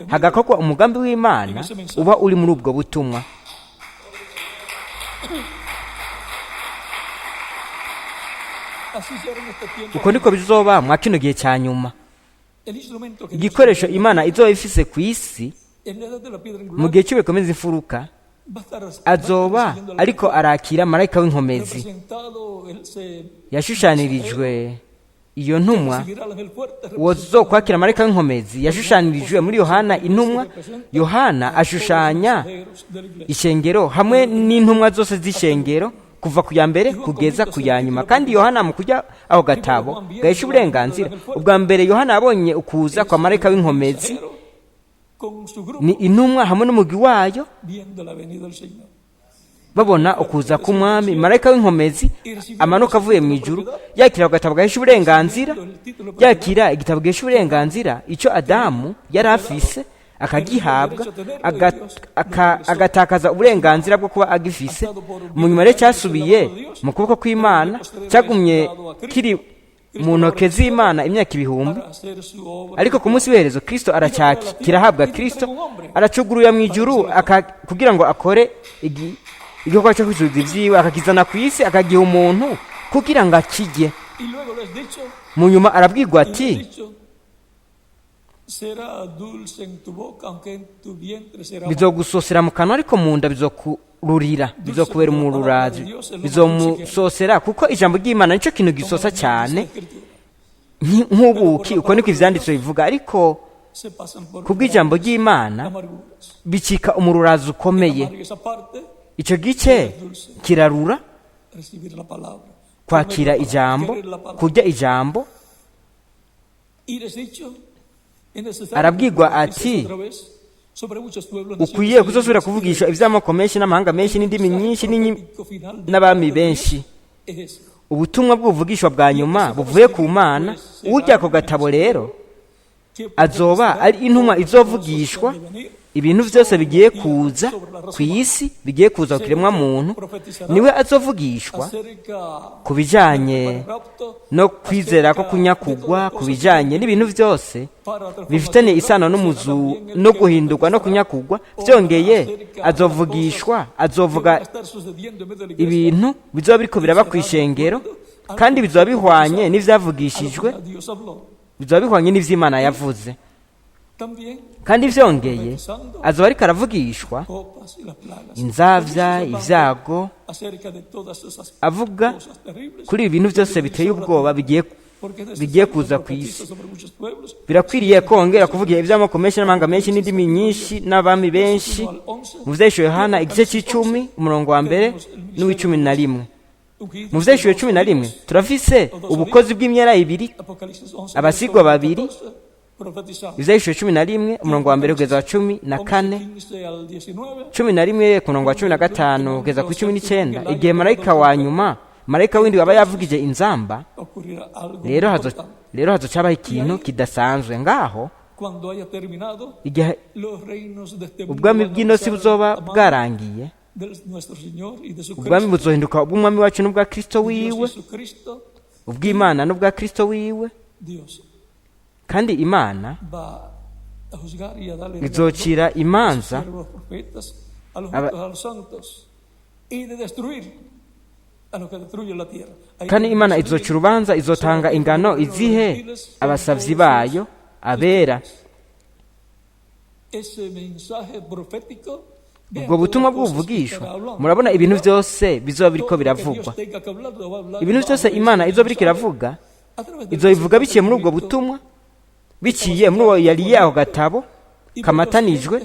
hagakorwa umugambi w'Imana uba uri muri ubwo butumwa. Así será en este tiempo. Uko niko bizoba mwa kino gihe cya nyuma. El instrumento que Dios Igikoresho Imana izoba ifise ku isi en la edad de la piedra mu angular gihe cy'ibikomeza imfuruka, va a estar azoba recibiendo al ariko arakira marayika w'inkomezi representado él se yashushanirijwe iyo ntumwa. recibirá al ángel fuerte Uwo kwakira marayika w'inkomezi yashushanirijwe muri Yohana intumwa. Yohana ashushanya mensajeros de la iglesia. ishengero hamwe n'intumwa zose z'ishengero, kuva ku ya mbere kugeza ku ya nyuma. Kandi Yohana mu kujya aho gatabo gahesha uburenganzira, ubwa mbere Yohana yabonye ukuza kwa marayika w'inkomezi, Mensajero con su grupo ni intumwa hamwe n'umugwi wayo, viendo la venida del Señor. babona ukuza k'umwami. Marayika w'inkomezi amanuka avuye mu ijuru, yakira ako gatabo gahesha uburenganzira, yakira igitabo gahesha uburenganzira icyo Adamu yari afise akagihabwa, agatakaza uburenganzira bwo kuba agifise. Mu nyuma rero cyasubiye mu kuboko kw'Imana, cyagumye kiri mu ntoke z'Imana imyaka ibihumbi, ariko ku munsi w'iherezo Kristo aracyakirahabwa. Kristo aracugurura mu ijuru kugira ngo akore igikorwa cyo kwisubiza ibyiwe, akakizana ku isi, akagiha umuntu kugira ngo akijye. Mu nyuma arabwirwa ati: "Bizogusosera mu kanwa, ariko mu nda bizokururira, bizokubera umururazi." Bizomusosera kuko ijambo ry'Imana nicyo kintu gisosa cyane nk'ubuki, uko niko ivyanditswe bivuga. Ariko kubw'ijambo ry'Imana bicika umururazi ukomeye. Icyo gice kirarura kwakira ijambo, kurya ijambo. Arabwirwa ati: "Ukwiye kuzosubira kuvugisha iby'amoko menshi n'amahanga menshi n'indimi nyinshi n'abami benshi." Ubutumwa bw'ubuvugishwa bwa nyuma buvuye ku Mana. Urya ako gatabo rero azoba ari intumwa izovugishwa ibintu byose bigiye kuza ku isi, bigiye kuza ku kiremwa muntu. Niwe azovugishwa ku bijyanye no kwizera ko kunyakugwa, ku bijyanye n'ibintu byose bifitanye isano n'umuzu no guhindurwa no kunyakugwa. Byongeye azovugishwa, azovuga ibintu bizoba biriko biraba ku ishengero, kandi bizoba bihwanye n'ivyavugishijwe, bizoba bihwanye n'ivy'Imana yavuze. Kandi vyongeye azoba ariko aravugishwa inzavya, ibyago, avuga kuri ibi bintu byose biteye ubwoba bigiye kuza ku isi. Birakwiriye kongera kuvuga iby'amoko menshi n'amahanga menshi n'indimi nyinshi n'abami benshi. Mu Vyahishuwe Yohana igice c'icumi, umurongo wa mbere n'uw'icumi na rimwe. Mu Vyahishuwe 11 turafise ubukozi bw'imyera ibiri, abasigwa babiri. Ivyahishuwe 11, umurongo wa mbere kugeza wa 14, 11 ku murongo wa 15 kugeza ku 19. Igihe marayika wa nyuma, marayika w'indwi, aba yavugije inzamba, rero hazocabaho ikintu kidasanzwe ngaho. Igihe ubwami bw'inosi buzoba bwarangiye, ubwami buzohinduka ubw'Umwami wacu n'ubwa Kristo wiwe, ubw'Imana n'ubwa Kristo wiwe. Kandi Imana izocira imanza kandi Imana izoca urubanza, izotanga ingano izihe abasavyi bayo abera. Ubwo butumwa bw'ubuvugishwa, murabona ibintu byose bizoba biriko biravugwa. Ibintu byose Imana izoba iriko iravuga, izobivuga biciye muri ubwo butumwa, biciye muri uwo yari yaho gatabo kamatanijwe.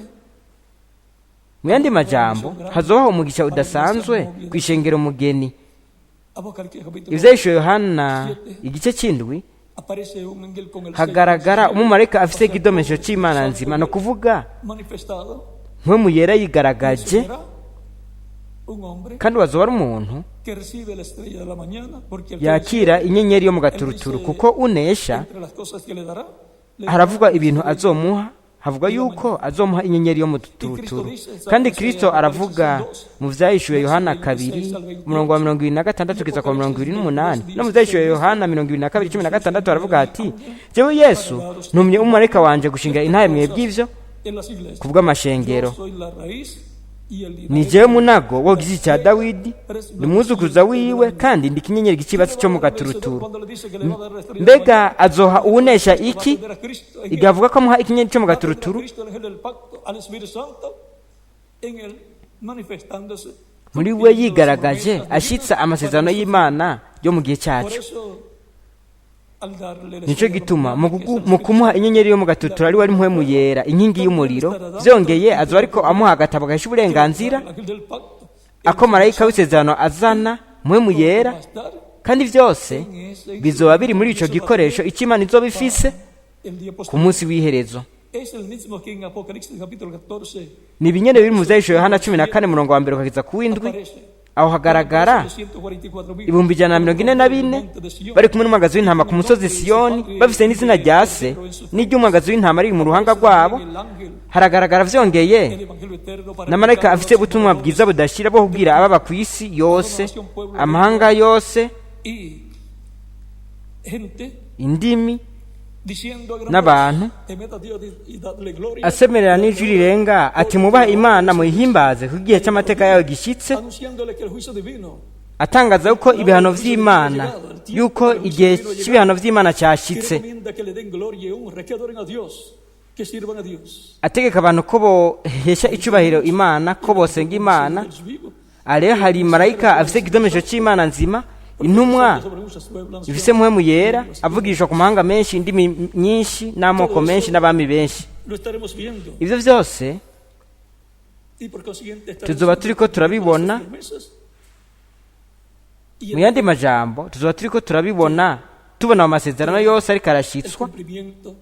Mu yandi majambo, hazobaho umugisha udasanzwe ku ishengero mugeni. Ivyahishuwe Yohana igice c'indwi hagaragara umumarayika afise ikidomesho c'Imana nzima, no kuvuga Mpwemu Yera yigaragaje. Kandi wazoba ari umuntu yakira inyenyeri yo mu gaturuturu, kuko unesha, haravugwa ibintu azomuha, havuga yuko azomuha inyenyeri yo mu turuturu. Kandi Kristo aravuga mu Vyahishuwe Yohana 2, umurongo wa 26 kugeza ku 28, no mu Vyahishuwe Yohana 22:16, aravuga ati: "Jewe Yesu ntumye umumarayika wanje gushinga intahe mwebwe ivyo kubw'amashengero. Ni jewe munago wo giti cya Dawidi, ni umwuzukuruza wiwe, kandi ndi ikinyenyeri gicibatsi cyo mu gaturuturu." Mbega azoha uwunesha iki igihe avuga ko amuha ikinyenyeri cyo mu gaturuturu? Muri we yigaragaje ashitsa amasezerano y'Imana yo mu gihe cyacu. Nicyo gituma mu kumuha inyenyeri yo mu gaturuturu ari we ari Mpwemu Yera, inkingi y'umuriro. Byongeye azoba ariko amuha agatabo gahesha uburenganzira ako marayika w'isezerano azana, Mpwemu Yera. Kandi byose bizoba biri muri ico gikoresho icyo Imana izoba ifise ku munsi w'iherezo. Ni ibinyene biri mu Vyahishuwe Yohana 14, murongo wa mbere ukageza ku w'indwi. Aho hagaragara 144,000 bari kumwe n'umwagazi w'intama ku musozi Siyoni, bafise n'izina rya Se n'iry'umwagazi w'intama riri mu ruhanga rwabo. Haragaragara vyongeye na marayika afite ubutumwa bwiza budashira bwo kubwira ababa ku isi yose, amahanga yose. gente, indimi diciendo a gran n'abantu, voz, temed a Dios y dadle gloria, asemerera n'ijwi rirenga ati mubahe Imana muyihimbaze kuko igihe cy'amateka yayo gishyitse, anunciándole que el juicio divino atangaza yuko ibihano vy'Imana, yuko igihe cy'ibihano vy'Imana que cyashyitse, recomienda que le den gloria y honra, que adoren a Dios, que sirvan a Dios. ategeka abantu ko bohesha icubahiro Imana, ko bosenga Imana. Dios vivo. Rero hari marayika afise ikidomisho c'Imana nzima, intumwa Sobre muchas pueblos, ifise muhemu yera, avugishwa ku mahanga menshi, indimi nyinshi n'amoko menshi n'abami benshi. Lo estaremos viendo Ivyo vyose y por consiguiente estaremos tuzoba turiko turabibona. las promesas. Y Mu yandi majambo, tuzoba turiko turabibona, tubona amasezerano yose ariko el arashitswa, cumplimiento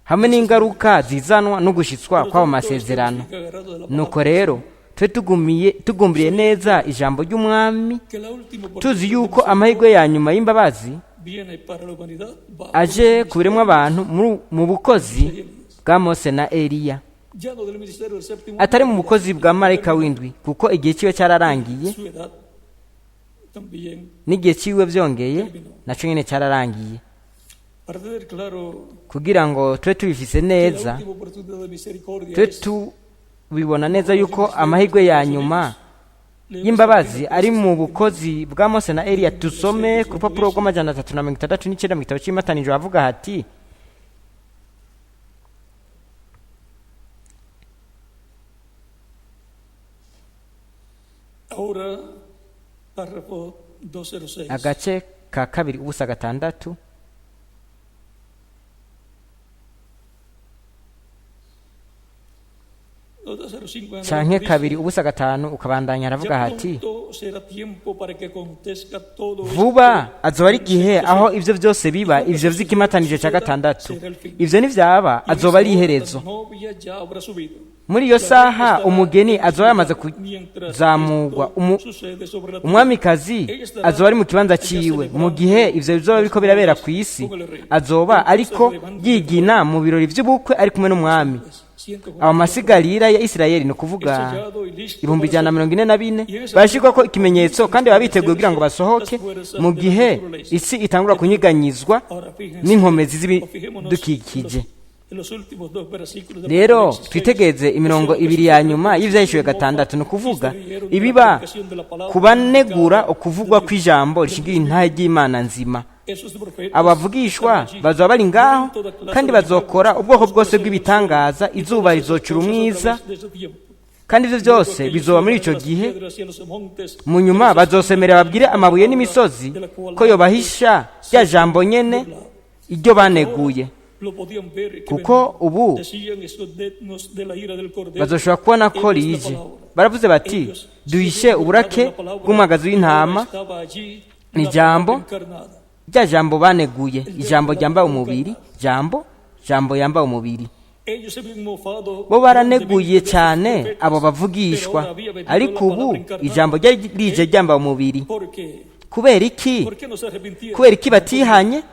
hamwe n'ingaruka zizanwa no gushitswa kw'ayo masezerano. agarrado de la Nuko rero tube tugumiye tugumbiriye neza ijambo ry'Umwami, que la última tuzi yuko amahirwe ya nyuma y'imbabazi viene para la humanidad va aje ku biremwa abantu mu bukozi bwa Mose na Eliya, ya no del ministerio del séptimo atari mu bukozi bwa marayika w'indwi, kuko igihe ciwe cyararangiye, su edad también n'igihe ciwe vyongeye naco nyene cyararangiye. para tener claro Kugira ngo tube tubifise que la neza, última oportunidad de misericordia tube es tubibona neza yuko amahirwe ya nyuma y'imbabazi ari mu bukozi bwa Mose na Eliya, tusome ku rupapuro rw'amajana 369 mu gitabo cy'imatanijwe, havuga hati: ahora párrafo 206 agace ka 206, o 205 en canke adelante, dice, 205, ukabandanya, aravuga ya hati: pronto será tiempo para que acontezca todo vuba esto. azoba ari igihe aho ivyo vyose biba, ivyo vy'ikimatanije ca gatandatu. Ivyo nivyaba azoba ari iherezo. Novia ya habrá subido. Muri iyo saha umugeni azoba yamaze kuzamurwa, umwamikazi azoba ari mu kibanza ciwe. Mu gihe ivyo bizoba biriko birabera ku isi, azoba ariko yigina mu birori vy'ubukwe ari kumwe n'umwami. Abo masigarira ya Isirayeli, ni ukuvuga 144,000, barashirwako ikimenyetso kandi baba biteguye kugira ngo basohoke mu gihe isi itangura kunyiganyizwa n'inkomezi z'ibidukikije. Rero twitegereze imirongo ibiri ya nyuma y'Ivyahishuwe 6, ni ukuvuga ibiba kubanegura ukuvugwa kw'ijambo rishingira intahe ry'Imana nzima. Abavugishwa bazoba bari ngaho kandi bazokora ubwoko bwose bw'ibitangaza, izuba rizocura umwiza, kandi ivyo vyose bizoba muri ico gihe. Mu nyuma bazosemerera babwire amabuye n'imisozi ko yobahisha rya jambo nyene iryo baneguye, kuko ubu bazoshobora kubona ko rije. Baravuze bati: duhishe uburake bw'umwagazi w'intama. Ni ijambo, rya jambo baneguye, ijambo ryambaye umubiri, jambo yambaye umubiri. Bo baraneguye cyane abo bavugishwa, ariko ubu ijambo ryari rije ryambaye umubiri. Kubera iki? Kubera iki batihanye?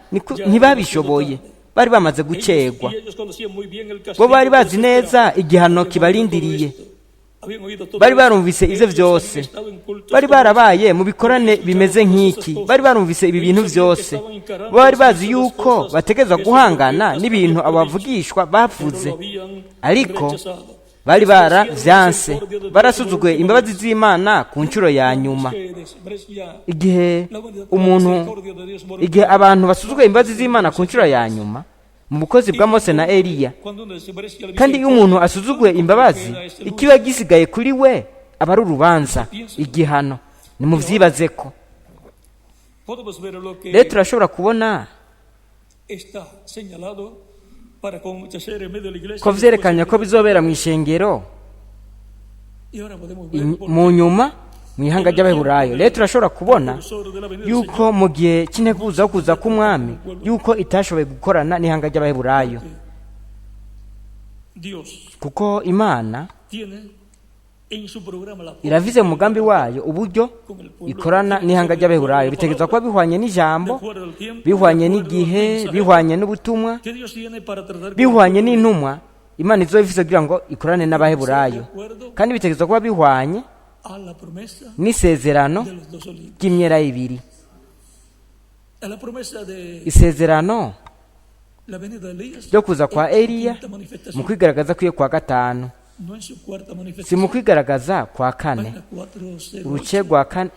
Ntibabishoboye, bari bamaze gucegwa. Bo bari bazi neza igihano kibarindiriye, bari barumvise ivyo vyose, bari barabaye mu bikorane bimeze nk'iki, bari barumvise ibi bintu vyose. Bo bari bazi yuko bategerezwa guhangana n'ibintu abo bavugishwa bavuze, ariko bari baravyanse, barasuzuguye imbabazi z'Imana ku nshuro ya nyuma. Igihe umuntu, igihe abantu basuzuguye imbabazi z'Imana ku nshuro ya nyuma mu bukozi bwa Mose na Eliya, kandi iyo umuntu asuzuguye imbabazi, ikiba gisigaye kuri we aba ari urubanza, igihano. Nimuvyibazeko. Rero turashobora kubona ko vyerekanye ko bizobera mu ishengero mu nyuma mu ihanga ry'Abaheburayo. Rero turashobora kubona yuko mu gihe cy'integuza yo kuza k'umwami, yuko itashoboye gukorana n'ihanga ry'Abaheburayo, kuko Imana iravize mu mugambi wayo uburyo ikorana n'ihanga ry'Abaheburayo. Bitegerezwa kuba bihwanye n'ijambo, bihwanye n'igihe, bihwanye n'ubutumwa, bihwanye n'intumwa Imana izoba ifise kugira ngo ikorane n'Abaheburayo, kandi bitegerezwa kuba bihwanye n'isezerano ry'imyera ibiri. A la promesa de Isezerano la venida de Elías ryo kuza kwa en su Eliya quinta mu manifestación, kwigaragaza kwiwe kwa gatanu, no en su cuarta si mu manifestación. kwigaragaza kwa kane. Página 408 Uruce rwa kane,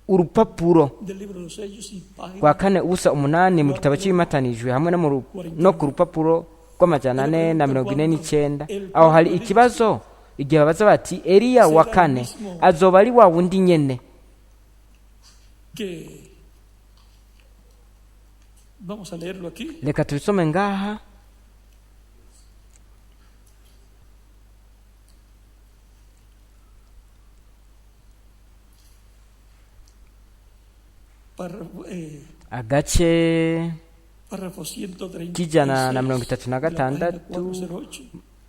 urupapuro del libro de los sellos y página rwa 408 mu gitabo cy'ibimatanijwe hamwe no ku rupapuro rw'449. Aho hari ikibazo igihe babaza bati: Eliya wa kane azoba ari wa wundi nyene? Que vamos a leerlo aquí. Reka tubisome ngaha. Párrafo, Agace párrafo 136 k'ijana na mirongo itatu na de la página gatandatu, 408.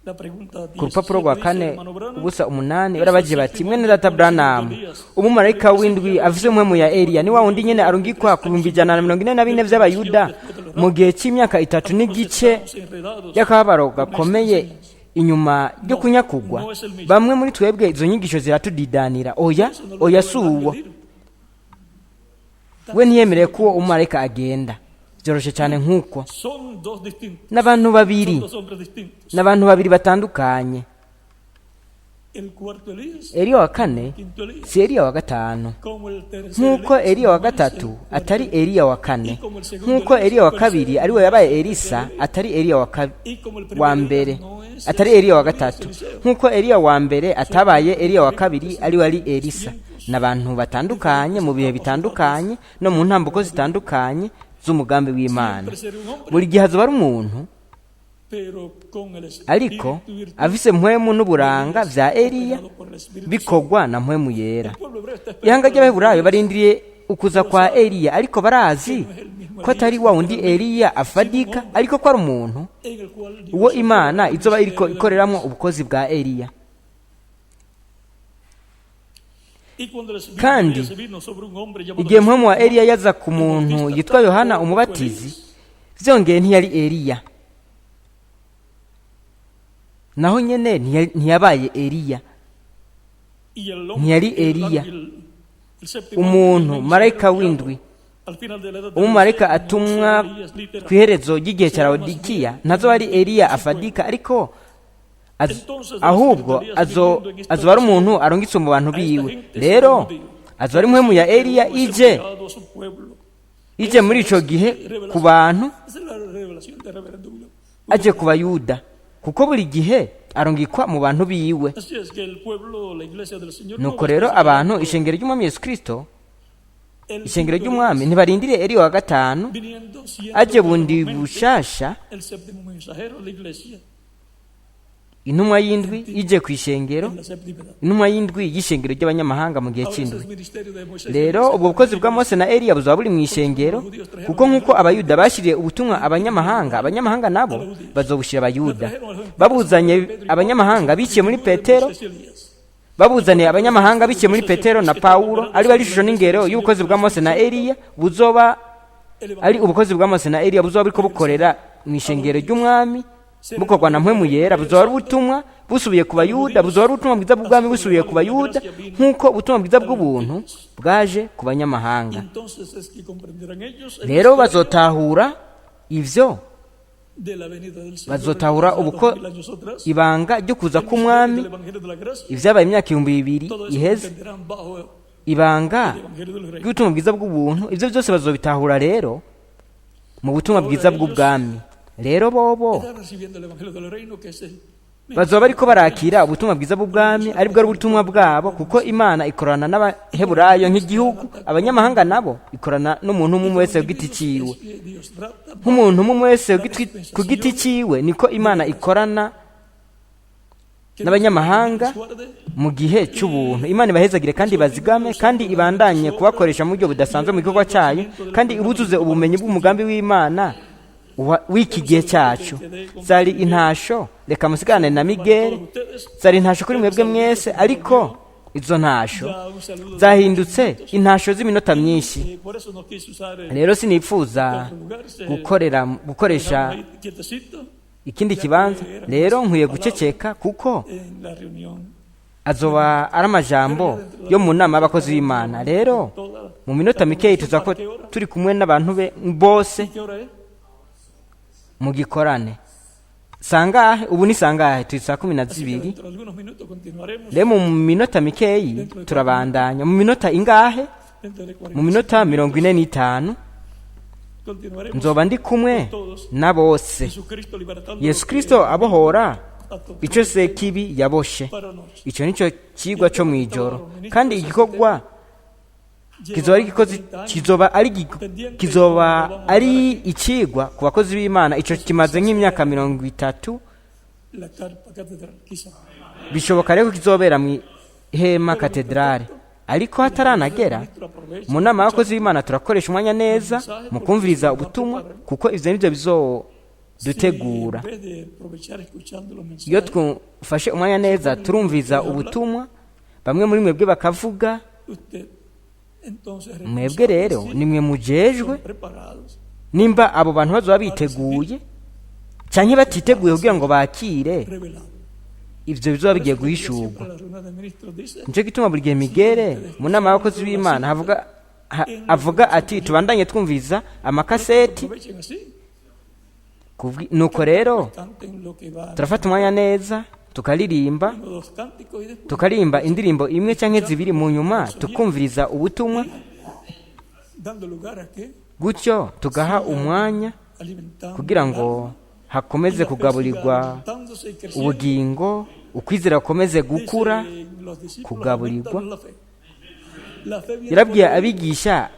La pregunta ku rupapuro rwa 17 dice, kane hermano Branham, ubusa umunani, barabagiye bati: mwene data Branham, umumarayika w'indwi afise umwe mu ya Eliya ni wa wundi nyene arungikwa ku 144,000 vy'abayuda mu gihe c'imyaka itatu n'igice estamos enredados y'akababaro gakomeye inyuma yo kunyakugwa? Bamwe muri twebwe izo nyigisho ziratudidanira. Oya, Eso no lo oya, puede si uwo. admitir. We ntiyemereye ko uwo umumarayika agenda. Byoroshe cyane nk'uko Son dos distintos. n'abantu babiri, Son dos hombres distintos. n'abantu babiri batandukanye. El cuarto Elías, Eliya wa kane quinto Elías, si Eliya wa gatanu, como el tercer nk'uko Elías Eliya wa no es el gatatu cuarto atari Elías, Eliya wa kane, nk'uko Eliya wa kabiri ariwe yabaye Elisa atari Eliya y como el primer wa Elías mbere, no es atari el Eliya wa segundo Elías, gatatu, Eliseo. nk'uko Eliya wa mbere atabaye Eliya wa kabiri ariwe ari Elisa. N'abantu batandukanye mu bihe bitandukanye no mu ntambuko zitandukanye z'umugambi w'Imana. Siempre será un hombre, Buri gihe azoba ari umuntu, pero con el espíritu ariko y virtud afise mpwemu n'uburanga vya Eliya operado por el Espíritu bikorwa na mpwemu yera. Santo. El pueblo hebreo está Ihanga esperando ry'abaheburayo barindiriye ukuza kwa Eliya, ariko barazi ko atari wa wundi Eliya afadika, ariko ko ari umuntu en el cual Dios uwo Imana izoba iriko ikoreramwo ubukozi bwa Eliya. Y cuando el Espíritu Kandi, de Elías vino sobre un hombre llamado igihe mpwemu wa Jesús, Eliya yaza ku muntu yitwa Yohana umubatizi, vyongeye ntiyari Eliya, naho nyene ntiyabaye Eliya. y el hombre, ntiyari el Eliya. ángel, el séptimo Umuntu ángel marayika mensajero w'indwi, enviado al final de la edad de umumarayika Laodicea, no atumwa será Elías literal, ku iherezo ry'igihe cya será más Laodikiya bien ntazoba ari Eliya afadika, ariko ahubwo azoba ari umuntu arungitse mu bantu biwe. Rero azoba ari mpwemu ya Eliya como es ije enviado a su pueblo. ije muri ico gihe ku bantu, Esa es la revelación del reverendo William. aje ku bayuda, kuko buri gihe arungikwa mu bantu biwe. Así es que el pueblo, la iglesia del Señor, no Nuko va a rero estar abantu, esperando ishengero ry'umwami Yesu Kristo, el ishengero quinto ry'umwami, Elías ntibarindiriye Eliya wa gatanu viniendo siendo aje bundi nuevamente bushasha, el séptimo mensajero de la iglesia intumwa y'indwi ije ku ishengero, en la séptima edad. intumwa y'indwi y'ishengero ry'abanyamahanga mu gihe Ahora ese c'indwi. es ministerio de Moisés y Rero Elías. ubwo bukozi bwa Mose na Eliya buzaba buri mu ishengero, kuko nk'uko abayuda bashyiriye ubutumwa abanyamahanga, abanyamahanga nabo bazobushira abayuda. Babuzanye abanyamahanga biciye muri Petero, Moisés y Elías. babuzaniye abanyamahanga biciye muri Petero na Pawulo, ari ari ishusho n'ingero y'ubukozi bwa Mose na Eliya buzoba El ari ubukozi bwa Mose na Eliya buzoba buriko bukorera mu ishengero ry'umwami bukorwa na mpwemu yera. Buzoba ari ubutumwa busubiye ku bayuda, buzoba ari ubutumwa bwiza bw'ubwami busubiye ku bayuda, nk'uko ubutumwa bwiza bw'ubuntu bwaje ku banyamahanga. Entonces es que comprenderán ellos el Rero misterio bazotahura ivyo, de la venida del Señor bazotahura hace ubuko 2000 años atrás, ibanga ryo kuza el misterio k'umwami, del Evangelio de la gracia, ivyabaye imyaka 2000 todo eso iheze, entenderán bajo el ibanga Evangelio del Reino. ry'ubutumwa bwiza bw'ubuntu, ivyo byose bazobitahura rero mu butumwa bwiza bw'ubwami. Rero bobo Están recibiendo el Evangelio del Reino, que es el bazoba bariko barakira ubutumwa bwiza bw'ubwami, aribwo ari ubutumwa bwabo, kuko Imana ikorana n'abaheburayo nk'igihugu, abanyamahanga nabo ikorana n'umuntu umwe wese ku giti ciwe. Dios trata Nk'umuntu umwe wese ku giti ciwe, niko Imana ikorana que n'abanyamahanga Dios guarde mu gihe cy'ubuntu. Imana ibahezagire kandi ibazigame, kandi ibandanye kubakoresha mu buryo budasanzwe mu gikorwa cyayo, kandi ibuzuze ubumenyi bw'umugambi w'Imana w'iki gihe cyacu. Zari intasho, reka musigane na Miguel. Zari intasho kuri mwebwe mwese, ariko izo ntasho ya un saludo de- zahindutse intasho z'iminota myinshi. Por eso no quise usar el Rero sinifuza otro lugar, se gukorera gukoresha dejamos ahí quietecito ikindi kibanza, rero nkwiye guceceka kuko en la reunión. Azoba ari amajambo yo mu nama y'abakozi b'Imana. Rero mu minota mikeyi tuza ko turi kumwe n'abantu be bose ¿Qué hora es? mu gikorane. Sangahe ubu? Ni sangahe? Turi saa kumi na Así que zibiri. dentro de algunos minutos continuaremos. Rero mu minota mikeyi turabandanya. Mu minota ingahe? Dentro de Mu minota 45 continuaremos. nzoba ndi kumwe na bose. Jesucristo libertando Yesu Kristo abohora a todos icyo Sekibi yaboshe. para noche. Icyo nicyo kigwa cyo mu ijoro, kandi igikorwa kizoba ari igikozi, kizoba ari ikigwa ku bakozi b'Imana. Icyo kimaze nk'imyaka 30. La carpa catedral, quizá. Bishoboka rero ko kizobera mu ihema katedrale, ariko hataranagera, Ministro aprovecha mu nama y'abakozi b'Imana turakoresha umwanya neza mu kumviriza ubutumwa, kuko ivyo nivyo bizodutegura. Si en vez de aprovechar escuchando los Iyo mensajes, twufashe umwanya neza turumviza ubutumwa, bamwe muri mwebwe bakavuga. usted entonces Mwebwe rero nimwe mujejwe son preparados nimba abo bantu bazoba biteguye canke batiteguye kugira ngo bakire revelado. ivyo bizoba bigiye Siempre guhishurwa. la reunión de ministros dice Nico gituma buri gihe Migere mu nama y'abakozi b'Imana avuga ati tubandanye twumviza amakaseti. aprovechen así, Nuko rero canten lo que va turafata umwanya neza tukaririmba, uno dos cánticos y después tukaririmba indirimbo imwe canke zibiri, mu nyuma tukumviriza ubutumwa, dando lugar a que gutyo tugaha umwanya alimentando kugira ngo hakomeze kugaburirwa alimentándose y creciendo. ubugingo, ukwizera gukomeze gukura, Dicen los discípulos, kugaburirwa. "Aumentanos la fe". La fe viene Yarabwiye por el oír. abigisha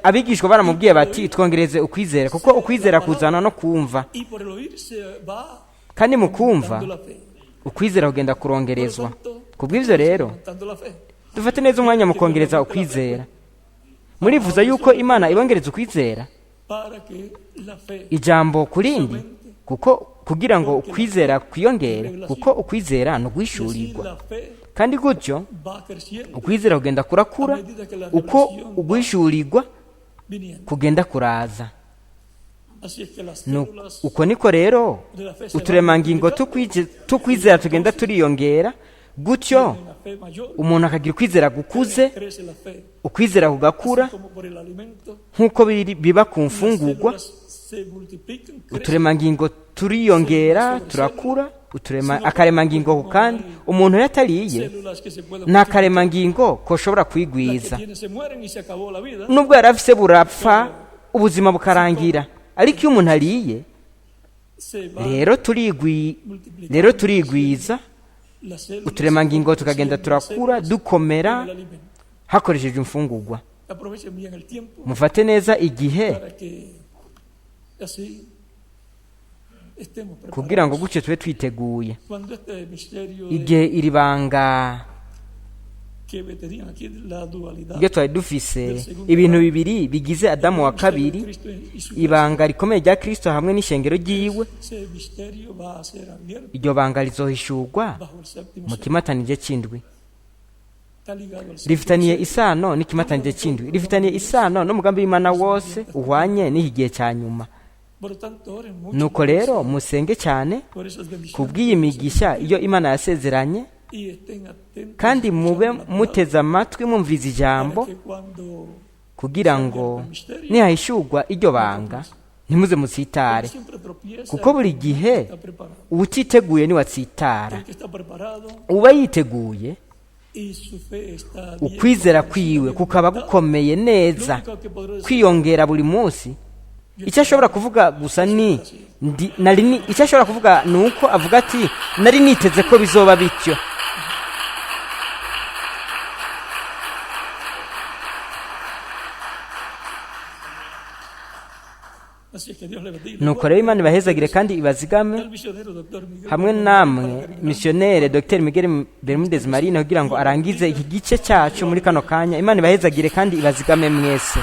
abigishwa baramubwiye bati twongereze ukwizera, kuko ukwizera kuzana no kumva, Y por el oír se va kandi mu kumva dando la fe. ukwizera kugenda kurongerezwa. Kubw'ivyo rero Aumentando la fe. dufate neza umwanya mu kongereza ukwizera. Murifuza yuko Imana ibongereza ukwizera? Para que la fe Ijambo ku rindi, kuko kugira ngo ukwizera kwiyongere, kuko ukwizera ni y así uguhishurirwa, la fe kandi gutyo va creciendo, ukwizera kugenda kurakura uko uguhishurirwa viniendo. kugenda kuraza. Así es que las células Uko niko rero de la fe se van uturemangingo tukwizera tugenda turiyongera, gutyo una fe mayor, umuntu akagira ukwizera gukuze, crece la fe, ukwizera kugakura así como por el alimento, nk'uko biba ku las mfungurwa. células se multiplican, crecen. Uturemangingo turiyongera, turakura, akaremangingo ku kandi. Umuntu iyo atariye Células que se puedan nta karemangingo koshobora las que kwigwiza. tienen se mueren y se acabó la vida. Nubwo yari afise burapfa, ubuzima bukarangira, ariko iyo umuntu ariye Se va rero rero turigwiza, las células uturemangingo tukagenda turakura, dukomera con el alimento. hakoreshejwe imfungurwa. Aprovechen bien el tiempo Mufate neza igihe para que así estemos kugira ngo preparados. gutyo tube twiteguye. Cuando este misterio de- Igihe iri banga que tenían aquí la dualidad iryo twari dufise, ibintu bibiri bigize Adamu wa del misterio de kabiri, Cristo y su ibanga rikomeye rya Kristo hamwe n'ishengero ryiwe, ese misterio va a ser abierto iryo banga rizohishurwa bajo el séptimo mu sello. kimatanije c'indwi. Está ligado al séptimo Rifitaniye isano n'ikimatanije c'indwi, rifitaniye isano n'umugambi w'Imana wose uhwanye n'iki gihe cya nyuma. Por lo tanto, oren mucho Nuko rero musenge cyane por esas bendiciones kubw'iyi migisha iyo Imana yasezeranye, y estén atentos kandi mube escuchando la palabra muteze amatwi mwumviriza ijambo, para que cuando kugira ngo nihahishurwa iryo banga ntimuze musitare, siempre tropieza kuko buri gihe está preparado. uwutiteguye niwatsitara. El que está preparado Uba yiteguye, y su fe está bien ukwizera fortalecida, kwiwe bien kukaba fundamentada, gukomeye neza, lo único que podrá decir, kwiyongera buri munsi, icyo ashobora kuvuga gusa ni ndi, nari ni, icyo ashobora kuvuga ni uko avuga ati nari niteze ko bizoba bityo. Así es que Dios le bendiga. Nuko rero Imana ibahezagire kandi ibazigame El misionero doctor Miguel hamwe Bermúdez namwe para terminar. misiyonere Dr Miguel Bermudez Marine kugira ngo arangize iki gice cyacu muri kano kanya. Imana ibahezagire kandi ibazigame mwese.